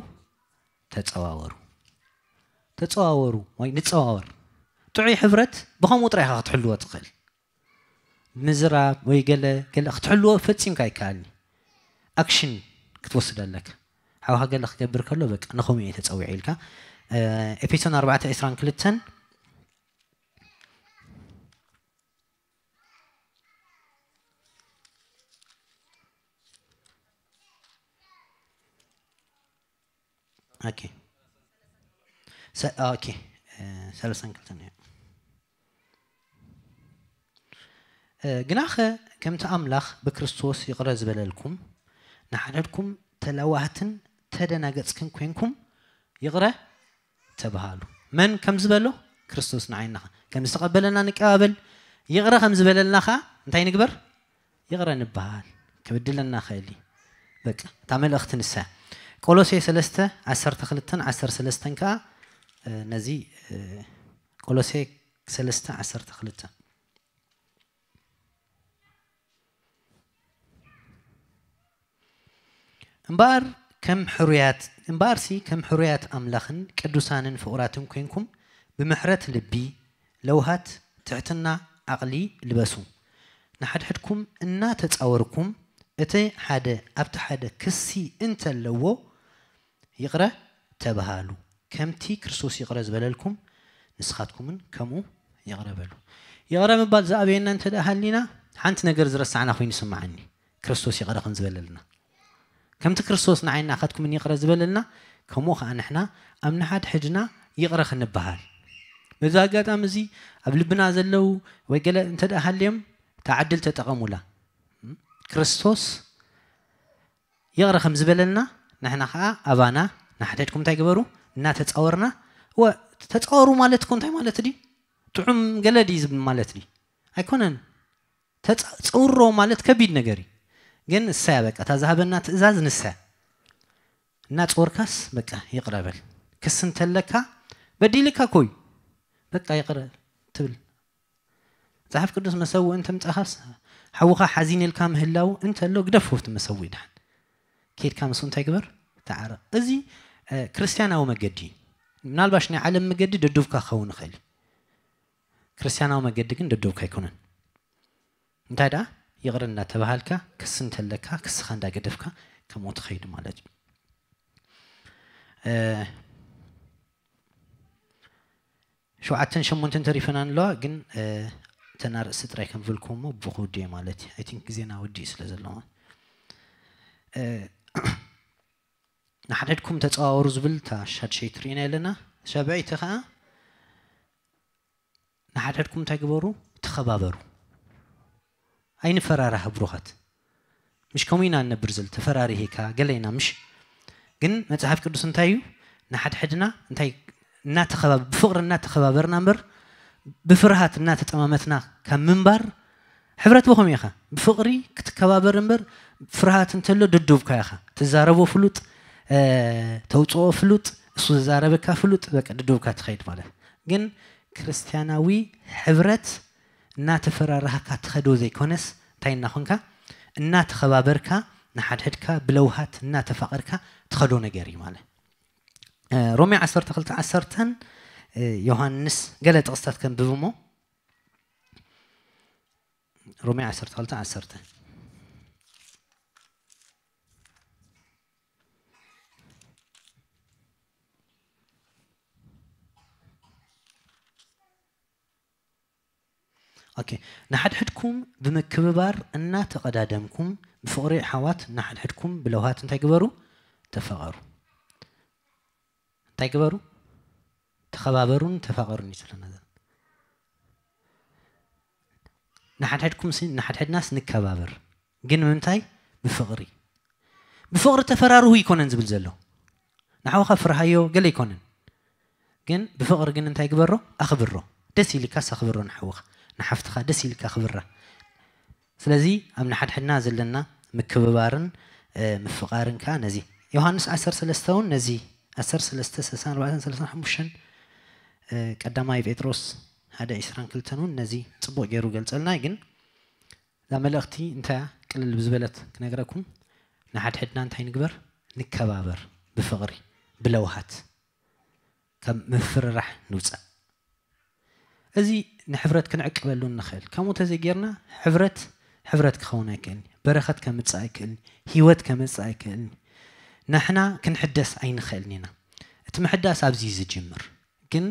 ተጸዋወሩ። ተጸዋወሩ ወይ ንጸዋወር። ጥዑይ ሕብረት ብኸምኡ ጥራይ ኢኻ ክትሕልዎ ትኽእል። ምዝራብ ወይ ገለ፣ ገለ ክትሕልዎ ፈጺምካ ኣይከኣልኒ። ኣክሽን ክትወስድ ኣለካ። ሓውኻ ገለ ክገብር ከሎ፣ በቃ፣ ንኸምኡ እየ ተጸዊዐ ኢልካ። እ፣ ኤፌሶን ኣርባዕተ ዕስራን ክልተን። ኦኬ። ሰ-፣ ኦኬ። እ፣ ሰላሳን ክልተን እዩ። እ፣ ግናኸ ከምቲ ኣምላኽ ብክርስቶስ ይቕረ ዝበለልኩም፣ ንሓድሕድኩም ተላዋህትን ተደናገጽክን ኮንኩም ይቕረ ተባሃሉ። መን ከም ዝበሎ? ክርስቶስ ንዓይና ኸ-፣ ከም ዝተቐበለና ንቀባበል፣ ይቕረ ከም ዝበለልና ኸዓ እንታይ ንግበር? ይቕረ ንበሃል። ክብድለና ኸእል እዩ። በቃ፣ እታ መልእኽቲ ንሳ እያ። ቆሎሴ ሰለስተ ዓሰርተ ክልተን ዓሰርተ ሰለስተን ከኣ፣ እ፣ ነዚ፣ እ፣ ቆሎሴ ሰለስተ ዓሰርተ ክልተ። እምበኣር ከም ሕሩያት፣ እምበኣርሲ ከም ሕሩያት ኣምላኽን ቅዱሳንን ፍቑራትን ኮንኩም፣ ብምሕረት ልቢ፣ ለውሃት፣ ትሕትና፣ ዓቕሊ ልበሱ። ንሓድሕድኩም እናተጻወርኩም፣ እቲ ሓደ ኣብቲ ሓደ ክሲ እንተለዎ፣ ይቕረ ተባሃሉ። ከምቲ ክርስቶስ ይቕረ ዝበለልኩም፣ ንስኻትኩምን ከምኡ ይቕረ በሉ። ይቕረ ምባል ዝኣበየና እንተ ደኣ ሃሊና፣ ሓንቲ ነገር ዝረሳዕና ኮይኑ ይስምዓኒ። ክርስቶስ ይቕረ ከም ዝበለልና። ከምቲ ክርስቶስ ንዓይን ንዓኻትኩምን ይቕረ ዝበለልና፣ ከምኡ ኸኣ ንሕና ኣብ ንሓድሕድና ይቕረ ክንበሃል። በዚ ኣጋጣሚ እዚ ኣብ ልብና ዘለዉ ወይ ገለ እንተ ደኣ ሃልዮም፣ እታ ዕድል ተጠቐሙላ። ክርስቶስ ይቕረ ከም ዝበለልና፣ ንሕና ኸኣ ኣባና ንሓድሕድኩም እንታይ ግበሩ? እናተጻወርና፣ ወ-፣ ተጻወሩ ማለት እኮ እንታይ ማለት ድዩ? ጥዑም ገለ ድዩ ዝብል ማለት ድዩ? ኣይኮነን። ተጻ-፣ ጸውሮ ማለት ከቢድ ነገር እዩ። ግን ንሳ እያ በቃ፣ እታ ዝሃበና ትእዛዝ ንሳ እያ። እናጸወርካስ በቃ ይቕረ በል። ክሲ እንተለካ፣ በዲልካ እኮ እዩ። በቃ ይቕረ ትብል። መጽሓፍ ቅዱስ መሰውኢ እንተምጻኻስ፣ ሓውኻ ሓዚን ኢልካ ምህላው እንተሎ ግደፎ እቲ መሰውኢ ደሓን። ኬድካ ምስኡ እንታይ ግበር? ተዓረቕ። እዚ፣ እ፣ ክርስትያናዊ መገዲ እዩ። ምናልባሽ ናይ ዓለም መገዲ ደዱብካ ክኸውን ይኽእል እዩ። ክርስትያናዊ መገዲ ግን ደዱብካ ኣይኮነን። እንታይ ደኣ? ይቕረ እንዳተባሃልካ፣ ክሲ እንተለካ፣ ክስኻ እንዳገደፍካ፣ ከምኡ ትኸይድ ማለት እዩ። እ፣ ሸውዓተን ሸሞንተን ተሪፈና ኣለዋ፣ ግን፣ እ፣ እተን ኣርእስቲ ጥራይ ከንብልኩም እሞ ብኽውዲ እየ ማለት እዩ። I think ግዜና ወዲኡ ስለ ዘለዋ። እ፣ ንሓድሕድኩም ተጸዋወሩ ዝብል እታ ሻድሸይቲ ርኢና ኣለና። ሻብዐይቲ ኸዓ ንሓድሕድኩም እንታይ ግበሩ? ተኸባበሩ። ኣይንፈራራህ ብሩኻት። ምሽ ከምኡ ኢና ንነብር ዘል ተፈራሪሄካ ገለ ኢና ምሽ። ግን መጽሓፍ ቅዱስ እንታይ እዩ? ንሓድሕድና እንታይ እናተኸባብ-፣ ብፍቕሪ እናተኸባበርና እምበር ብፍርሃት እናተጠማመትና ካብ ምንባር ሕብረት ብኸም ኢኻ ብፍቕሪ ክትከባበር እምበር ፍርሃት እንተሎ ድዱብካ ኢኻ ትዛረቦ ፍሉጥ፣ እ፣ ተውፅኦ ፍሉጥ፣ እሱ ዝዛረበካ ፍሉጥ፣ በቃ ድዱብካ ትኸይድ ማለት። ግን ክርስቲያናዊ ሕብረት እናተፈራራህካ ትኸዶ ዘይኮነስ እንታይ እናኾንካ እናተኸባበርካ ንሓድሕድካ ብለውሃት እናተፋቐርካ ትኸዶ ነገር እዩ ማለት። እ፣ ሮሜ ዓሰርተ ክልተ ዓሰርተ፣ እ፣ ዮሃንስ ገለ ጥቕስታት ከንብብ እሞ ሮሜ ዓሰርተ ክልተ ዓሰርተ። ኦኬ፣ ንሓድሕድኩም ብምክብባር እናተቐዳደምኩም ብፍቕሪ ኣሕዋት ንሓድሕድኩም ብለውሃት እንታይ ግበሩ? ተፋቐሩ። እንታይ ግበሩ? ተኸባበሩን ተፋቐሩን እዩ ዝብለና ዘሎ። ንሓድሕድኩም ሲ-፣ ንሓድሕድናስ ንከባበር። ግን ምንታይ? ብፍቕሪ። ብፍቕሪ ተፈራርሁ ይኮነን ዝብል ዘሎ። ንሓውኻ ፍርሃዮ ገለ ይኮነን። ግን ብፍቕሪ ግን እንታይ ግበሮ? ኣኽብሮ። ደስ ኢልካስ ኣኽብሮ ንሓውኻ። ንሓፍትኻ ደስ ኢልካ ኣኽብራ። ስለዚ ኣብ ንሓድሕድና ዘለና ምክብባርን፣ እ፣ ምፍቓርን ከኣ ነዚ ዮሃንስ ዓሰርተ ሰለስተ እውን ነዚ ዓሰርተ ሰለስተ ስልሳን ኣርባዕተን ሰለሳን ሓሙሽተን፣ እ፣ ቀዳማይ ጴጥሮስ ሓደ ዒስራን ክልተን እውን ነዚ ጽቡቕ ገይሩ ገልጸልና። ግን እዛ መልእኽቲ እንታይ እያ? ቅልል ብዝበለት ክነግረኩም፣ ንሓድሕድና እንታይ ንግበር? ንከባበር፣ ብፍቕሪ፣ ብለውሃት፣ ካብ ምፍርራሕ ንውጻእ። እዚ ንሕብረት ክንዕቅበሉ ንኽእል። ከምኡ እንተዘይጌርና፣ ሕብረት፣ ሕብረት ክኸውን ኣይክእልን። በረኸት ከምጽእ ኣይክእልን። ህይወት ከምጽእ ኣይክእልን። ንሕና ክንሕደስ ኣይንኽእልን ኢና። እቲ ምሕዳስ ኣብዚ እዩ ዝጅምር። ግን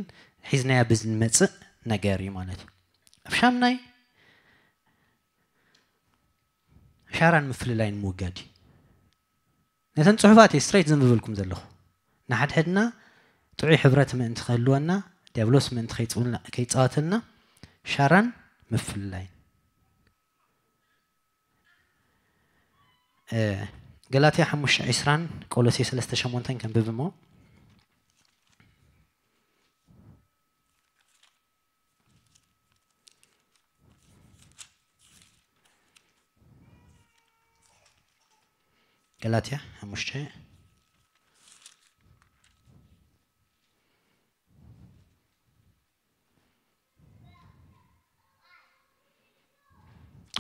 ሒዝናዮ ብዝንመጽእ ነገር እዩ ማለት እዩ። ኣብ ሻምናይ ሻራን ምፍልላይን ምውጋድ እዩ። ነተን ጽሑፋት እየ ስትሬት ዘንብበልኩም ዘለኹ። ንሓድሕድና ጥዑይ ሕብረት ምእንቲ ክህልወና፣ ዲያብሎስ ምእንቲ ከይጽውልና-፣ ከይጻወተልና፣ ሻራን ምፍልላይን። እ፣ ገላትያ ሓሙሽተ ዒስራን ቆሎሴ ሰለስተ ሸሞንተን ከንብብ እሞ። ገላትያ ሓሙሽተ።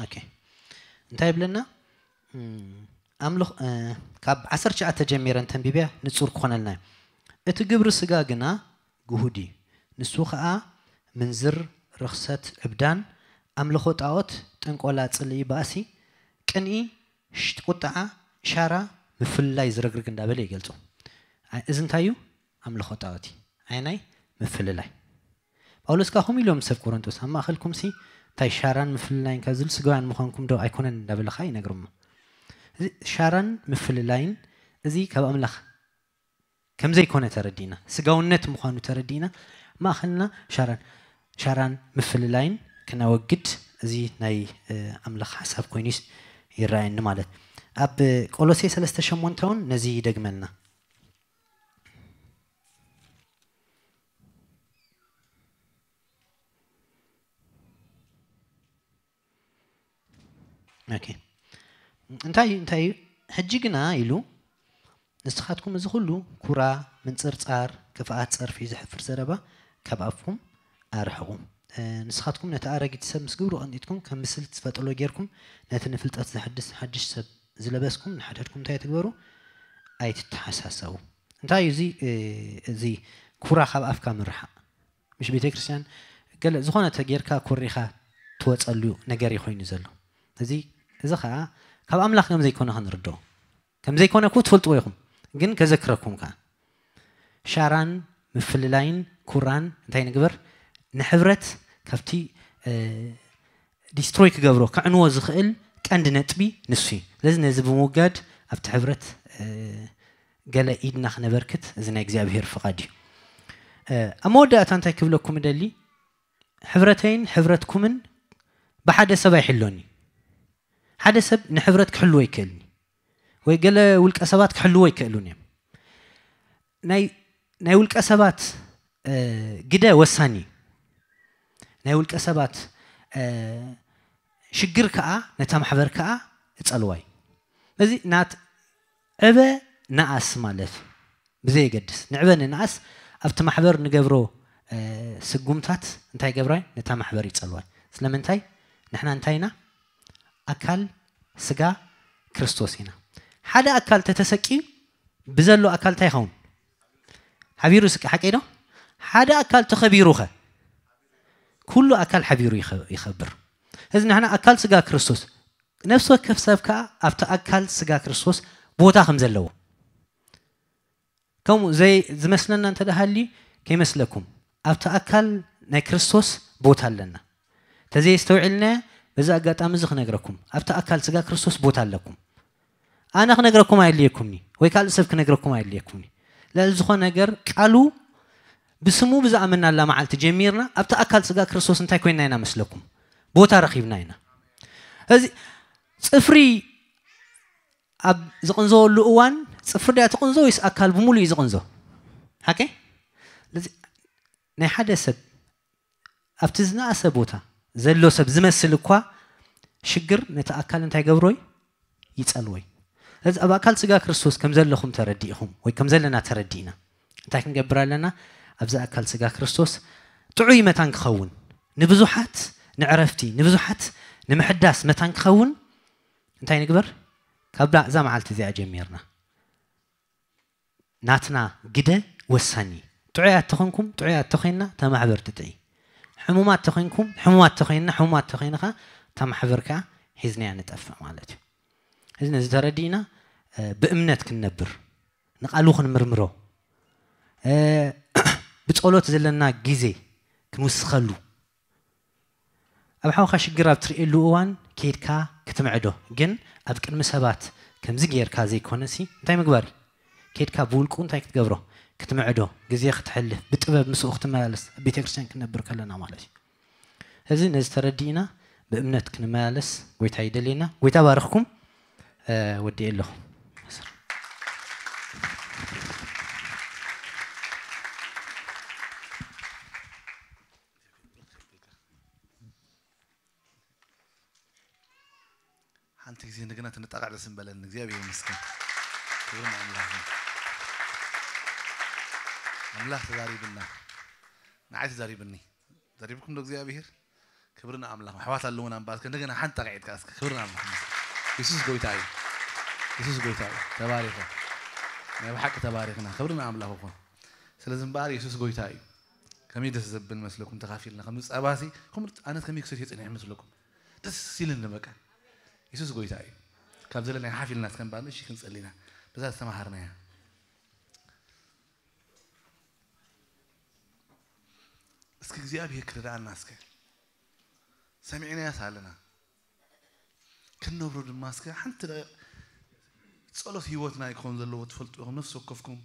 ኦኬ። እንታይ ይብለና? እም፣ ኣምልኽ-፣ እ፣ ካብ ዓሰርተ ትሽዓተ ጀሚረ እንተንቢበያ ንጹር ክኾነልና እዩ። "እቲ ግብሪ ስጋ ግና ግሁድ እዩ። ንሱ ኸኣ ምንዝር፣ ርኽሰት፣ ዕብዳን፣ ኣምልኾ ጣዖት፣ ጥንቆላ፣ ጽልኢ፣ ባእሲ፣ ቅንኢ፣ ሽት-፣ ቁጥዓ፣ ሻራ፣ ምፍልላይ፣ ዝርግርግ" እንዳበለ ይገልጾ። ኣይ፣ እዚ እንታይ እዩ? ኣምልኾ ጣዖት እዩ። ኣየናይ? ምፍልላይ። ጳውሎስ ከኣ ከምኡ ኢሎም ሰብ ቆሮንቶስ፣ "ኣብ ማእከልኩምሲ እንታይ ሻራን ምፍልላይን ካብ ዝብል ስጋውያን ምዃንኩም ዶ ኣይኮነን?" እንዳበለ ከኣ ይነግሮም። እዚ ሻራን ምፍልላይን እዚ ካብ ኣምላኽ ከም ዘይኮነ ተረዲእና፣ ስጋውነት ምዃኑ ተረዲእና፣ ማእኸልና ሻራን፣ ሻራን ምፍልላይን ክነወግድ እዚ ናይ፣ እ፣ ኣምላኽ ሓሳብ ኮይኑ ይስ-፣ ይረኣየኒ ማለት። ኣብ ቆሎሴ ሰለስተ ሸሞንተ እውን ነዚ ይደግመልና። ኦኬ። እንታይ እዩ፣ እንታይ እዩ? "ሕጂ ግና" ኢሉ፣ "ንስኻትኩም እዚ ኩሉ ኩራ፣ ምንጽርጻር፣ ክፍኣት፣ ጸርፊ፣ ዘሕፍር ዘረባ ካብ ኣፍኩም ኣርሕቑ። እ፣ ንስኻትኩም ነቲ ኣረጊት ሰብ ምስ ግብሩ ቀንጢጥኩም፣ ከም ምስል ትፈጥሎ ጌርኩም፣ ነቲ ንፍልጠት ዘሐድስ ሓድሽ ሰብ ዝለበስኩም፣ ንሓድሕድኩም እንታይ ትግበሩ? ኣይትተሓሳሰቡ።" እንታይ እዩ እዚ፣ እ፣ እዚ ኩራ ካብ ኣፍካ ምርሓቕ? ምሽ ቤተ ክርስቲያን ገለ ዝኾነ ተጌርካ ኮሪኻ ትወጸሉ ነገር እዩ ኮይኑ ዘሎ። እዚ፣ እዚ ኸኣ ካብ ኣምላኽ ከም ዘይኮነ ክንርድኦ። ከም ዘይኮነ እኮ ትፈልጥዎ ኢኹም። ግን ከዘክረኩም ከኣ ሻራን ምፍልላይን ኩራን እንታይ ንግበር? ንሕብረት ካብቲ፣ እ፣ ዲስትሮይ ክገብሮ፣ ከዕንዎ ዝኽእል ቀንዲ ነጥቢ ንሱ እዩ። ስለዚ ነዚ ብምውጋድ ኣብቲ ሕብረት ገለ ኢድና ክነበርክት፣ እዚ ናይ እግዚኣብሄር ፍቓድ እዩ። ኣብ መወዳእታ እንታይ ክብለኩም እደሊ፣ ሕብረተይን ሕብረትኩምን ብሓደ ሰብ ኣይሕሎን እዩ። ሓደ ሰብ ንሕብረት ክሕልዎ ኣይክእልን እዩ፣ ወይ ገለ ውልቀ ሰባት ክሕልዎ ኣይክእሉን እዮም። ናይ ውልቀ ሰባት ግደ ወሳኒ እዩ። ናይ ውልቀ ሰባት ሽግር ከዓ ነታ ማሕበር ከዓ እፀልዋ እዩ። እዚ ናት ዕበ ንኣስ ማለት እዩ። ብዘየገድስ ንዕበ ንንኣስ ኣብቲ ማሕበር ንገብሮ ስጉምታት እንታይ ገብራይ ነታ ማሕበር ይፀልዋይ። ስለምንታይ? ንሕና እንታይ ኢና? ኣካል ስጋ ክርስቶስ ኢና። ሓደ ኣካል ተተሰቂዩ ብዘሎ ኣካል እንታይ ይኸውን? ሓቢሩ ስቂ ሓቀይ ዶ? ሓደ ኣካል ተኸቢሩ ኸ ኩሉ ኣካል ሓቢሩ ይኸብር። እዚ ንሕና ኣካል ስጋ ክርስቶስ፣ ነፍሲ ወከፍ ሰብ ከዓ ኣብቲ ኣካል ስጋ ክርስቶስ ቦታ ከም ዘለዎ። ከምኡ ዝመስለና እንተ ደሃሊ ከይመስለኩም፣ ኣብቲ ኣካል ናይ ክርስቶስ ቦታ ኣለና። ተዘይስተውዒልና፣ በዚ ኣጋጣሚ እዚ ክነግረኩም፣ ኣብቲ ኣካል ስጋ ክርስቶስ ቦታ ኣለኩም። ኣነ ክነግረኩም ኣየድልየኩምኒ ወይ ካልእ ሰብ ክነግረኩም ኣየድልየኩምኒ። ልዕሊ ዝኾነ ነገር ቃሉ ብስሙ ብዝኣመናላ መዓልቲ ጀሚርና ኣብቲ ኣካል ስጋ ክርስቶስ እንታይ ኮይንና ኢና መስለኩም? ቦታ ረኺብና ኢና። እዚ ጽፍሪ ኣብ ዝቕንዘወሉ እዋን ጽፍሪ ድያ ትቕንዞ ወይስ ኣካል ብምሉእ እዩ ዝቕንዞ? ሓቂ? ስለዚ ናይ ሓደ ሰብ ኣብቲ ዝነኣሰ ቦታ ዘሎ ሰብ ዝመስል እኳ ሽግር ነቲ ኣካል እንታይ ገብሮይ? ይጸልወይ። ስለዚ ኣብ ኣካል ስጋ ክርስቶስ ከም ዘለኹም ተረዲእኹም ወይ ከም ዘለና ተረዲእና እንታይ ክንገብር ኣለና? ኣብዚ ኣካል ስጋ ክርስቶስ ጥዑይ መታን ክኸውን፣ ንብዙሓት ንዕረፍቲ፣ ንብዙሓት ንምሕዳስ መታን ክኸውን እንታይ ንግበር? ካብዳ እዛ መዓልቲ እዚኣ ጀሚርና ናትና ግደ ወሳኒ። ጥዑያት ተኾንኩም፣ ጥዑያት ተኾይንና፣ ተማሕበር ትጥዒ። ሕሙማት ተኾይንኩም፣ ሕሙማት ተኾይንና፣ ሕሙማት ተኾይንኻ፣ ተማሕበር ከዓ ሒዝናያ ንጠፍእ ማለት እዩ። እዚ ነዚ ተረዲእና ብእምነት ክንነብር፣ ንቃሉ ክንምርምሮ፣ ብጸሎት ዘለና ግዜ ክንውስኸሉ፣ ኣብ ሓውኻ ሽግር ኣብ ትርእየሉ እዋን ኬድካ ክትምዕዶ፣ ግን ኣብ ቅድሚ ሰባት ከምዚ ጌርካ ዘይኮነሲ እንታይ ምግባር እዩ? ኬድካ ብውልቁ እንታይ ክትገብሮ? ክትምዕዶ፣ ግዜ ክትሕልፍ፣ ብጥበብ ምስኡ ክትመላለስ፣ ኣብ ቤተ ክርስቲያን ክንነብር ከለና ማለት እዩ። እዚ ነዚ ተረዲእና ብእምነት ክንመላለስ ጎይታ ይደልየና። ጎይታ ባርኽኩም። ወዲኤ ኣለኹ። ሓንቲ ግዜ እንደገና ትንጣቃዕ ደስ ምበለኒ። እግዚኣብሔር ይመስገን። ክብሪ ንኣምላኽ። ኣምላኽ ተዛሪብና፣ ንዓይ ተዛሪብኒ። ዘሪብኩም ዶ እግዚኣብሔር? ክብሪ ንኣምላኽ። ኣሕዋት ኣለዉና እምበኣር፣ እስከ እንደገና ሓንቲ ጣቕዒት ከኣ እስከ። ክብሪ ንኣምላኽ። የሱስ ጎይታ እዩ። የሱስ ጎይታ እዩ። ተባሪኸ። ናይ ብሓቂ ተባሪኽና። ክብሪ ንኣምላኽ ይኹን። ስለዚ እምበኣር የሱስ ጎይታ እዩ። ከመይ ደስ ዘብል መስለኩም ተኻፊልና። ከም ጸባሲ፣ ከም ኣነት ከመይ ክሰትዮ ጸኒሐ መስለኩም። ደስ ኢልኒ በቃ። የሱስ ጎይታ እዩ። ካብ ዘለናይ ሓፍ ኢልና እስከ እምበኣር፣ እሺ ክንጸሊ ኢና። በዛ ዝተማሃርናያ። እስኪ እግዚኣብሔር ክረዳኣና እስከ። ሰሚዕናያስ ኣለና። ክንነብሮ ድማ እስከ ሓንቲ ደቂቕ ጸሎት ህይወትና ይኮን ዘለዎ ትፈልጡ ኢኹም። ነፍሲ ወከፍኩም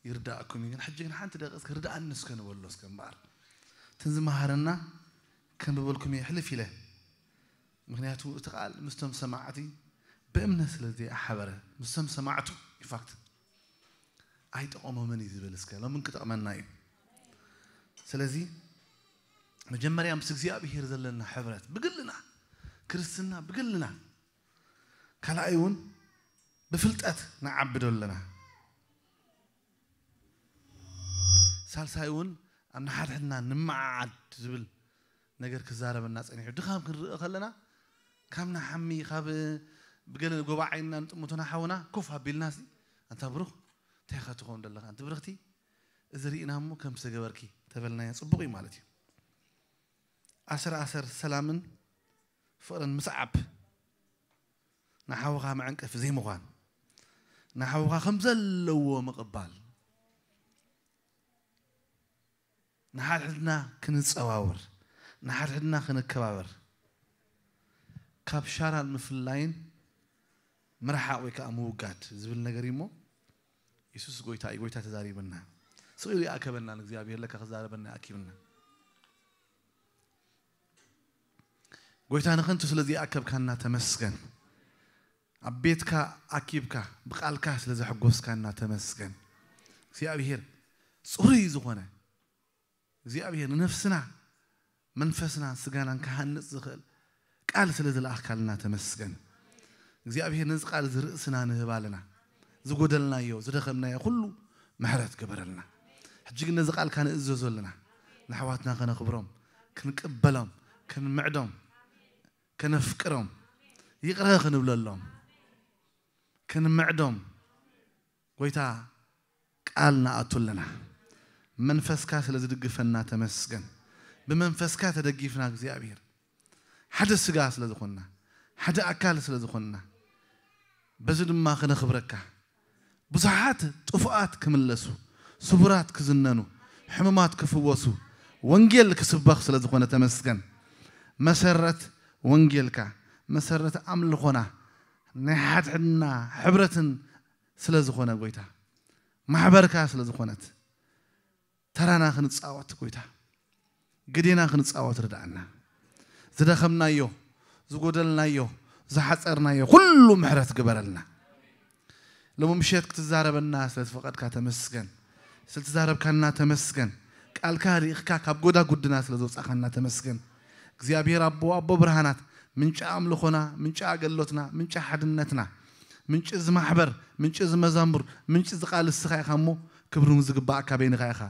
ይርዳእኩም እዩ። ግን ሕጂ ግን ሓንቲ ደቂቕ እስከ ርዳኣኒ እስከ ንበሎ እስከ እምበኣር። እተን ዝመሃረና ከንብበልኩም እየ ሕልፍ ኢለ። ምክንያቱ እቲ ቃል ምስቶም ሰማዕቲ ብእምነት ስለ ዘይኣሓበረ፣ ምስቶም ሰማዕቱ ኢንፋክት ኣይጠቐሞምን እዩ ዝብል እስከ ሎምን ክጠቕመና እዩ። ስለዚ መጀመርያ ምስ እግዚኣብሔር ዘለና ሕብረት ብግልና፣ ክርስትና ብግልና፣ ካልኣይ እውን ብፍልጠት ንዓብዶ ኣለና። ሳልሳይ እውን ኣብ ንሓድሕድና ንመዓዓድ ዝብል ነገር ክዛረበና ጸኒሑ። ድኻም ክንርኢ ከለና ካብ ንሓሚ፣ ካብ ብገለ ጎባዓይና ንጥምቶ ንሓውና ኮፍ ኣቢልናሲ፣ ኣንታ ብሩኽ እንታይ ኢኻ ትኸውን ዘለኻ? ኣንቲ ብርኽቲ እዚ ርኢና እሞ ከም ዝተገበርኪ ተበልናዮ ጽቡቕ እዩ ማለት እዩ። ኣሰር ኣሰር ሰላምን ፍቕርን ምስዓብ፣ ንሓውኻ መዐንቀፊ ዘይምዃን፣ ንሓውኻ ከም ዘለዎ ምቕባል፣ ንሓድሕድና ክንጸዋወር፣ ንሓድሕድና ክንከባበር፣ ካብ ሻራን ምፍላይን ምርሓቕ ወይ ከዓ ምውጋድ ዝብል ነገር እዩ እሞ፣ የሱስ ጎይታ እዩ። ጎይታ ተዛሪበና። ስቕ ኢሉ ይኣከበና። ንእግዚኣብሔር ለካ ክዛረበና ይኣኪብና። ጎይታ ንኸንቱ ስለ ዘይኣከብካና ተመስገን። ኣብ ቤትካ ኣኪብካ ብቃልካ ስለ ዘሐጎስካና ተመስገን። እግዚኣብሔር ጽሩይ ዝኾነ፣ እግዚኣብሔር ንነፍስና መንፈስናን ስጋናን ክሃንጽ ዝኽእል ቃል ስለ ዝለኣኽካልና ተመስገን። እግዚኣብሔር ነዚ ቃል እዚ ርእስና ንህብ ኣለና። ዝጎደልናዮ ዝደኸምናዮ ኩሉ ምሕረት ግበረልና። ሕጂ ግን ነዚ ቃልካ ንእዘዞ ኣለና። ንኣሕዋትና ከነኽብሮም፣ ክንቅበሎም፣ ክንምዕዶም፣ ከነፍቅሮም፣ ይቕረ ክንብለሎም፣ ክንምዕዶም ጎይታ ቃል ንኣቱ ኣለና። መንፈስካ ስለ ዝድግፈና ተመስገን። ብመንፈስካ ተደጊፍና እግዚኣብሔር ሓደ ስጋ ስለ ዝኾንና፣ ሓደ ኣካል ስለ ዝኾንና፣ በዚ ድማ ክነኽብረካ። ብዙሓት ጥፉኣት ክምለሱ፣ ስቡራት ክዝነኑ፣ ሕሙማት ክፍወሱ፣ ወንጌል ክስበኽ ስለ ዝኾነ ተመስገን። መሰረት ወንጌልካ፣ መሰረት ኣምልኾና፣ ናይ ሓድሕድና ሕብረትን ስለ ዝኾነ ጎይታ፣ ማሕበርካ ስለ ዝኾነት፣ ተራና ክንጻወት ጎይታ፣ ግዴና ክንጻወት ርድኣና። ዝደኸምናዮ፣ ዝጎደልናዮ፣ ዝሓጸርናዮ ኩሉ ምሕረት ግበረልና። ሎሚ ምሸት ክትዛረበና ስለ ዝፈቐድካ ተመስገን። ስለ ትዛረብካና ተመስገን። ቃልካ ርኢኽካ ካብ ጎዳ ጉድና ስለ ዘውጻኻና ተመስገን። እግዚኣብሔር ኣቦ፣ ኣቦ ብርሃናት፣ ምንጪ ኣምልኾና፣ ምንጪ ኣገልግሎትና፣ ምንጪ ሓድነትና፣ ምንጪ እዚ ማሕበር፣ ምንጪ እዚ መዛሙር፣ ምንጪ እዚ ቃል እስኻ ኢኻ እሞ፣ ክብሪ እውን ዝግባእካ በይንኻ ኢኻ።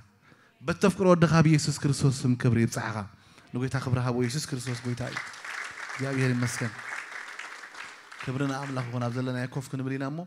በተፍቅሮ ወድኻ ብየሱስ ክርስቶስ ስም ክብሪ ይብጻሕኻ። ንጎይታ ክብሪ ሃቦ። የሱስ ክርስቶስ ጎይታ እዩ። እግዚኣብሔር ይመስገን። ክብሪ ንኣምላኽ ይኹን። ኣብ ዘለናዮ ኮፍ ክንብል ኢና እሞ፣